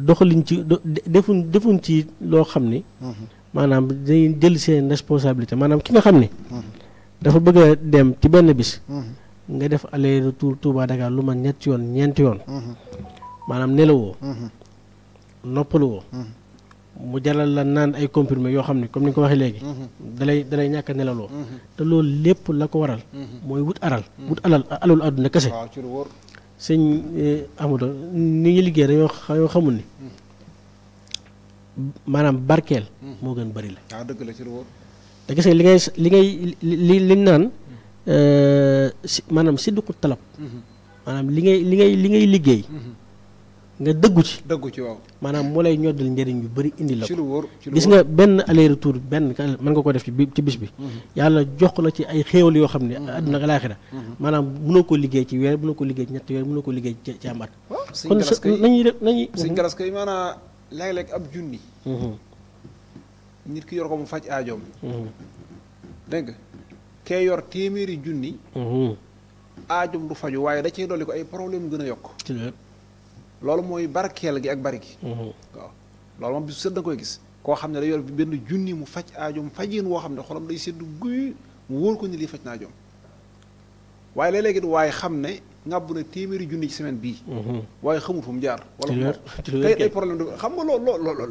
doxaluñ ci defuñ ci loo xam ni maanaam dañuy jël seen responsabilité maanaam ki nga xam ni dafa bëgg a dem ci benn bis nga def aller retour Touba Dakar lu man ñeenti yoon maanaam nelawoo noppaluwoo mu jaral la naan ay comprimé yoo xam ne comme ni nga ko waxee léegi dalay ñàkk a nelaloo te loolu lépp la ko waral mooy wut alal àdduna kese sëñ Amadou ni ngi liggéey dañoo xamul ni maanaam barkeel moo gën bari la dëgg la ci lu wóor te gis nga li naan maanaam sidduqu talab maanaam li ngay liggéey nga dëggu ci waaw maanaam moo lay ñoddal njëriñ yu bëri indi la ci lu wóor gis nga benn aller retour mën nga ko def ci bis bi yàlla jox la ci ay xéewal yoo xam ne àdduna ak alaaxira maanaam mënoo ko liggéey ci weer mënoo ko liggéey ci ñetti weer mënoo ko liggéey ci am at kon nañuy sëñ Galas kay maanaam léeg-léeg ab junni nit ki yor ko mu faj aajoom dégg nga kee yor téeméeri junni aajum du faju waaye da cay dolli ko ay problème gën a yokk loolu mooy barkeel gi ak bari gi waaw loolu moom bisu sët da nga koy gis koo xam ne da yor benn junni mu faj aajom fajin woo xam ne xolam day seddu guy mu wóor ko ni lii faj na aajom waaye léeg-léeg it waaye xam ne ngàbb na téeméeri junni ci semaine bii waaye xamul fu mu jaar wala tey ay problème du xam nga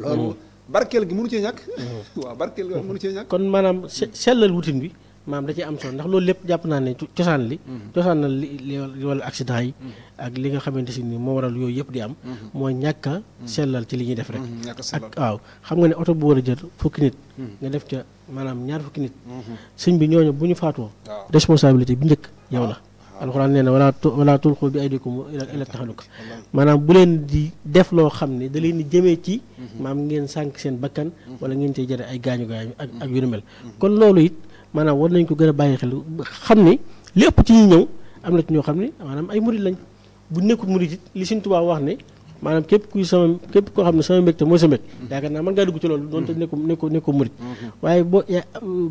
loolu barkeel gi mënu cee ñàkk waaw barkeel gi mënu cee ñàkk kon maanaam sellal wutin bi maanaam da ciy am solo ndax loolu lépp jàpp naa ne cosaan na li wala accident yi ak li nga xamante si ni moo waral yooyu yëpp di am mooy ñàkk a sellal ci li ñuy def rek ak waaw xam nga ne oto bu war a jël fukki nit nga def ca maanaam ñaar fukki nit sëñ bi ñooñu bu ñu faatoo responsabilité bi njëkk yow la alxuraan nee na wala tulqu bi aydikum ila taxaluka maanaam bu leen di def loo xam ne da leen di jëmee ci maam ngeen sànq seen bakkan wala ngeen cey jëre ay gaañu ak yu mel kon loolu it maanaam war nañ ko gën a bàyyi xel xam ne li ëpp ci ñi ñëw am na ci ñoo xam ne maanaam ay murid lañ bu nekkul murid it li Sëñ Tuubaa wax ne maanaam képp koo xam ne sama mbégte mooy sa mbégte yaakaar naa mën ngaa dugg ci loolu doonte nekko murid waaye boo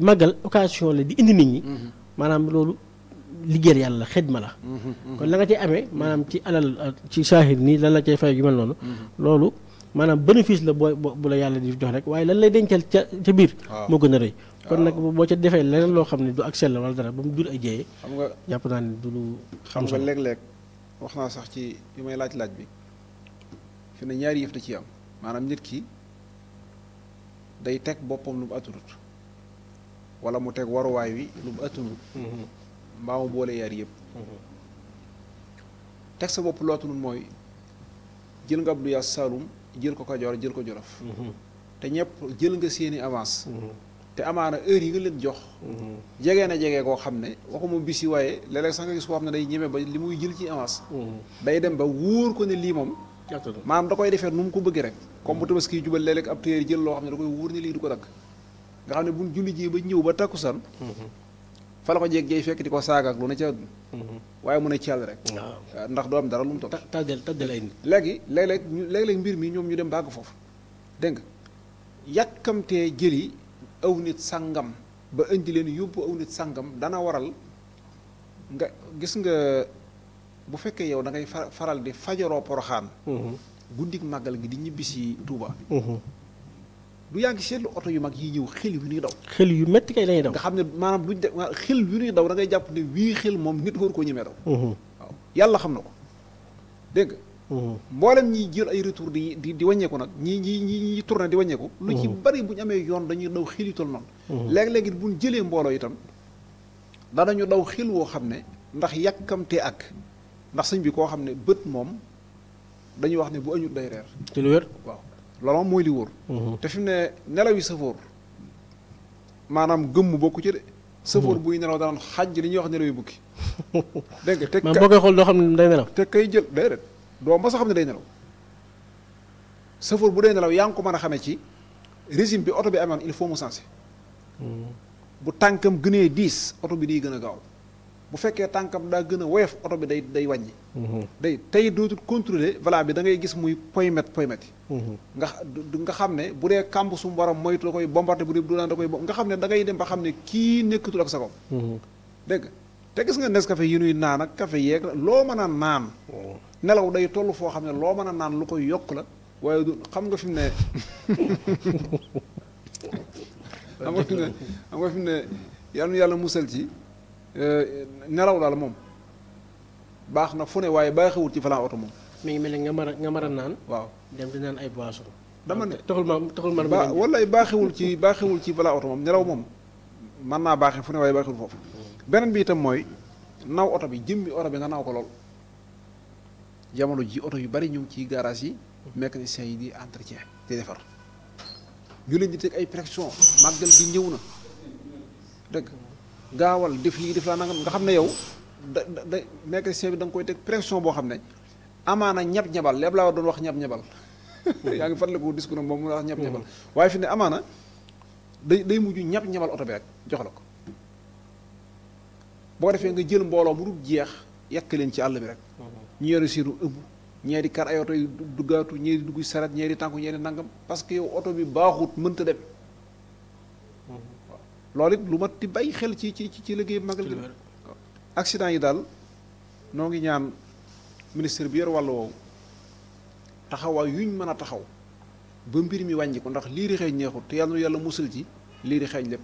màggal occasion la di indi nit ñi maanaam loolu liggéeyal yàlla xidma la kon la nga ci amee maanaam ci alal ci saahir nii lan la cay fay yu mel noonu loolu maanaam bénéfice la bu la yàlla di jox rek waaye lan lay dencal ca biir moo gën a rëy kon nag boo ca defee leneen loo xam ne du ak sell wala dara ba mu jur ay jéyee xam nga jàpp naa ne du lu xam nga léeg-léeg wax naa sax ci yu may laaj bi fi ne ñaari yëf da ci am maanaam nit ki day teg boppam lu mu attunut wala mu teg waruwaay wi lu mu attunut mbaa mu boole yaar yëpp teg sa bopp lu attunut mooy jël nga Abdou Yaas Saloum jël ko Kajoor jël ko Jolof te ñëpp jël nga seeni avance te amaana heure yi nga leen jox jegee na jegee koo xam ne waxuma bis yi waaye léeg-léeg sax nga gis koo xam ne day ñeme ba li muy jël ci avance day dem ba wóor ko ne lii moom maanaam da koy defee nu mu ko bëggee rek comme bu tabaski jubal léeg-léeg ab téer jël loo xam ne da koy wóor ne lii du ko dagg nga xam ne buñ julli ji ba ñëw ba takkusaan fa la ko jeeg jeey fekk di ko saaga ak lu ne ca àdduna waaye mu ne ci yàlla rek ndax doo am dara lu mu topp tàddal ay nit léegi léeg-léeg mbir mi ñoom ñu dem bàgg foofu dégg nga yàkkamtee jëli aw nit sàngam ba indi leen yóbbu aw nit sàngam dana waral nga gis nga bu fekkee yow da ngay faral di fajaroo poroxaan guddik màggal gi di ñibbisi Touba. du yaa ngi seetlu oto yu mag yi ñëw xel yu ñuy daw. xel yu métti kay lañuy daw. nga xam ne maanaam duñ de xel yu ñuy daw da ngay jàpp ne wii xel moom nit war koo ñemee daw. waaw yàlla xam na ko dégg nga. mboolem ñiy jël ay retour di wàññeeku nag ñi tourné di wàññeeku. lu ci bari bu ñu amee yoon dañuy daw xel yu toll noonu. léeg-léegi bu ñu jëlee mbooloo itam danañu daw xel woo xam ne ndax yàkkamtee ak ndax sëñ bi koo xam ne bët moom dañuy wax ne bu añut day reer. ci lu wér waaw. loolu moom mooy li wóor. te fi mu ne nelaw yi sëfoor maanaam gëmm bokku ci de. sëfoor buy nelaw daan xaj li ñuy wax nelaw yi bukki. dégg nga te man boo koy xool doo xam ne day nelaw. te kay jël déedéet doo ma sa xam ne day nelaw sëfoor bu day nelaw yaa ngi ko mën a xamee ci régime bi oto bi amoon il faut mu sensé. bu tànkam gënee diis oto bi day gën a gaaw bu fekkee tànkam daa gën a woyof oto bi day wàññi. day tey dootul contrôler voilà bi da ngay gis muy poymètre nga xam ne bu dee kàmb su mu war a moytu da koy bombardé bu dee du naan da koy nga xam ne da ngay dem ba xam ne kii nekkatul ak sa kaw. dégg te gis nga Nescafé yi nuy naan ak café yeeg loo mën a naan. nelaw day toll foo xam ne loo mën a naan lu koy yokk la waaye du xam nga fi mu ne. xam nga fi mu ne yàlla musal ci nelaw daal moom baax na fu ne waaye baaxewul ci volant oto moom. mi ngi mel ni nga mar a naan. waaw dem di naan ay boissons. dama ne taxul ma wallaay baaxewul ci volant oto moom nelaw moom mën naa baaxee fu ne waaye baaxewul foofu. beneen bi itam mooy naw oto bi jëmmi oto bi nga naw ko lool jamono ji oto yu bari ñu ngi ci garage yi mécaniciens yi di entretien di defar ñu leen di teg ay pression màggal gi ñëw na dëgg gaawal def lii def laa nangam nga xam ne yow da mécanicien bi da nga koy teg pression boo xam ne amaana ñab-ñabal lépp laa doon wax ñab-ñabal yaa ngi fàttaliku discours nag moom mu wax ñab-ñabal waaye fi ne amaana day mujj ñab-ñabal oto bi rek jox la ko boo defee nga jël mbooloo mu dul jeex yàq leen ci àll bi rek ñu yore siru ëmb ñee di kar ay oto yu duggaatu ñee di dugg saret ñee di tànku ñee di nangam parce que yow oto bi baaxut mënta dem loolu it lu mat di bàyyi xel ci liggéey magal gi accident yi daal noo ngi ñaan ministre bi yor wàllu woowu taxawaay yuñ mën a taxaw ba mbir mi wàññi ko ndax lii di xeeñ neexut te yàlla musal ci lii di xeeñ lépp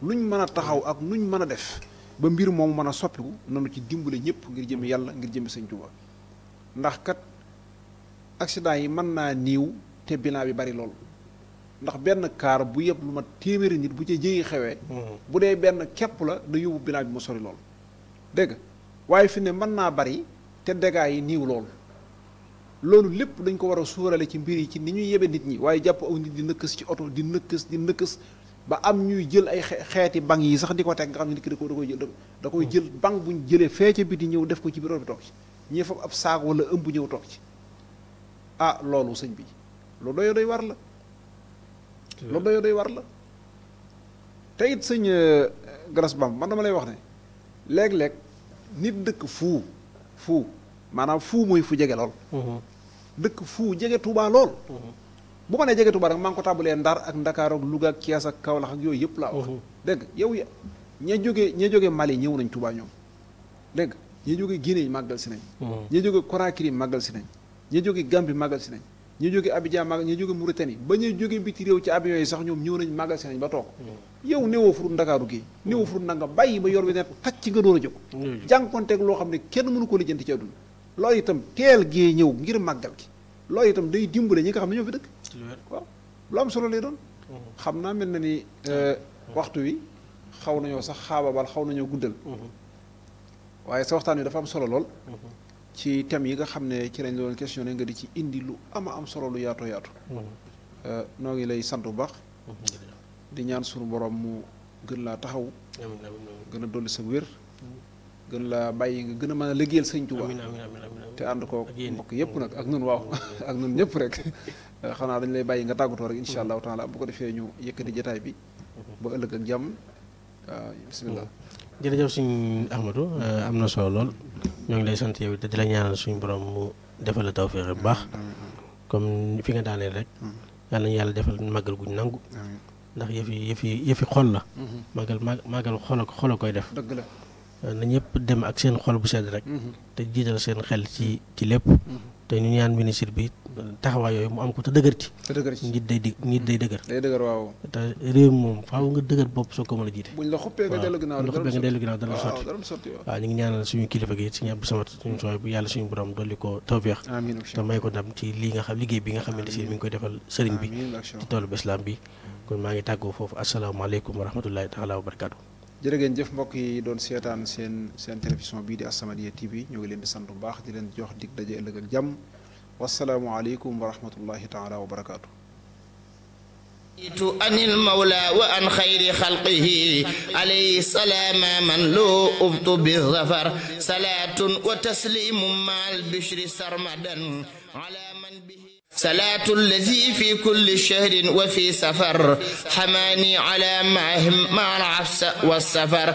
luñ mën a taxaw ak nuñ mën a def ba mbir moomu mën a soppiku nanu ci dimbale ñëpp ngir jëmi yàlla ngir jëmi Sëñ Tuubaa ndax kat accident yi mën naa niiw te bilan bi bari lool ndax benn kaar bu yëpp lu ma téeméeri nit bu ca jëyi xewee bu dee benn képp la da yóbbu bilan bi mu sori lool dégg nga waaye fi ne mën naa bari te dégâts yi niiw lool loolu lépp dañ ko war a suurale ci mbir yi ci ni ñuy yebe nit ñi waaye jàpp aw nit di nëkkës ci oto di nëkkës ba am ñuy jël ay xeeti bank yi sax di ko teg nga xam ne nit ki da koy jël bank buñ jëlee fee ca biti ñëw def ko ci biir bi toog ci ñii foofu ab saak wala ëmb ñëw toog ci ah loolu sëñ bi lu doy war la lu doy war la te it sëñ Galas Bam man dama lay wax ne léeg-léeg nit dëkk fuu maanaam fuu mooy fu jege lool dëkk fuu jege Tuubaa lool bu ma nee jege Tuubaa rek maa ngi ko tàmbalee Ndar ak Ndakaar ak Louga ak Kees ak Kaolack ak yooyu yëpp laa wax dégg yow ña jóge Mali ñëw nañ Tuubaa ñoom dégg ña jóge Guinée màggal si nañ ña jóge Conakry màggal si nañ ña jóge Gambie màggal si nañ ña jóge Abidjan màggal ña jóge Mauritanie ba ña jóge biti réew ci avion yi sax ñoom ñëw nañ màggal si nañ ba toog yow néewoo furut Ndakaaru gi néewoo furut nanga bàyyi ba yor bi ne tacc ci nga door a jóg jànkonteeg loo xam ne kenn mënu ko lijjanti ci àdduna loolu itam teel gee ñëw ngir màggal gi loolu itam day dimbale ñi nga xam ne ñoo fi dëkk waaw lu am solo lay doon xam naa mel na ni waxtu wi xaw nañoo sax xaababal xaw nañoo guddal waaye sa waxtaan wi dafa am solo lool ci thèmes yi nga xam ne ci lañ doon questionné nga di ci indi lu am solo lu yaatoo yaatu noo ngi lay sant bu baax di ñaan sunu borom mu gën laa taxaw gën a dolli sa wér gën laa bàyyi nga gën a mën a liggéeyal Sëñ Tuubaa te ànd ko mbokk yëpp nag ak nun waaw ak nun ñëpp rek xanaa dañ lay bàyyi nga tàggatoo rek insha allahu taala bu ko defee ñu yëkkati jotaay bi ba ëllëg ak jàmm waaw bismillah jërëjëf suñ Ahmadou am na solo lool ñoo ngi lay sant yow te di la ñaanal suñu borom mu defal la tawfeex bu baax comme fi nga daaneel rek yal nañu yàlla defal màggal guñ nangu ndax yëfi xol la màggal xol a koy def dëgg la na ñëpp dem ak seen xol bu sedd rek te jiital seen xel ci lépp te ñu ñaan ministre bi taxawaay yooyu mu am ko te dëgër ci. nit day dëgër. day dëgër waaw. te réew mi moom faaw nga dëgër bopp soo ko mën a jiite. buñ la xuppee nga dellu ginnaaw dara sotti. waaw ñu ngi ñaanal suñu kilifa gi suñu Abdou Samad suñu sooy bu yàlla suñu borom dolli ko tawfeex. amiin te may ko ndam ci lii nga xam liggéey bi nga xamante si mi ngi koy defal sëriñ bi ci toolu islam bi kon maa ngi tàggoo foofu asalaamaaleykum wa rahmatullahi taala wa barakaatu. jërë ngeen jëf mbokk yi doon seetaan seen télévision bii di As-Samadiyya TV ñu ngi leen di sant bu baax di leen jox dig daje ëllëg ak jàmm wasalaamualeykum wa rahmatullahi taala wa barakaatu. عن المولى وعن خير خلقه عليه السلام من لو أبط بالظفر صلاة وتسليم مع البشر سرمدا على من به صلاة الذي في كل شهر وفي سفر حماني على معهم مع العفس والسفر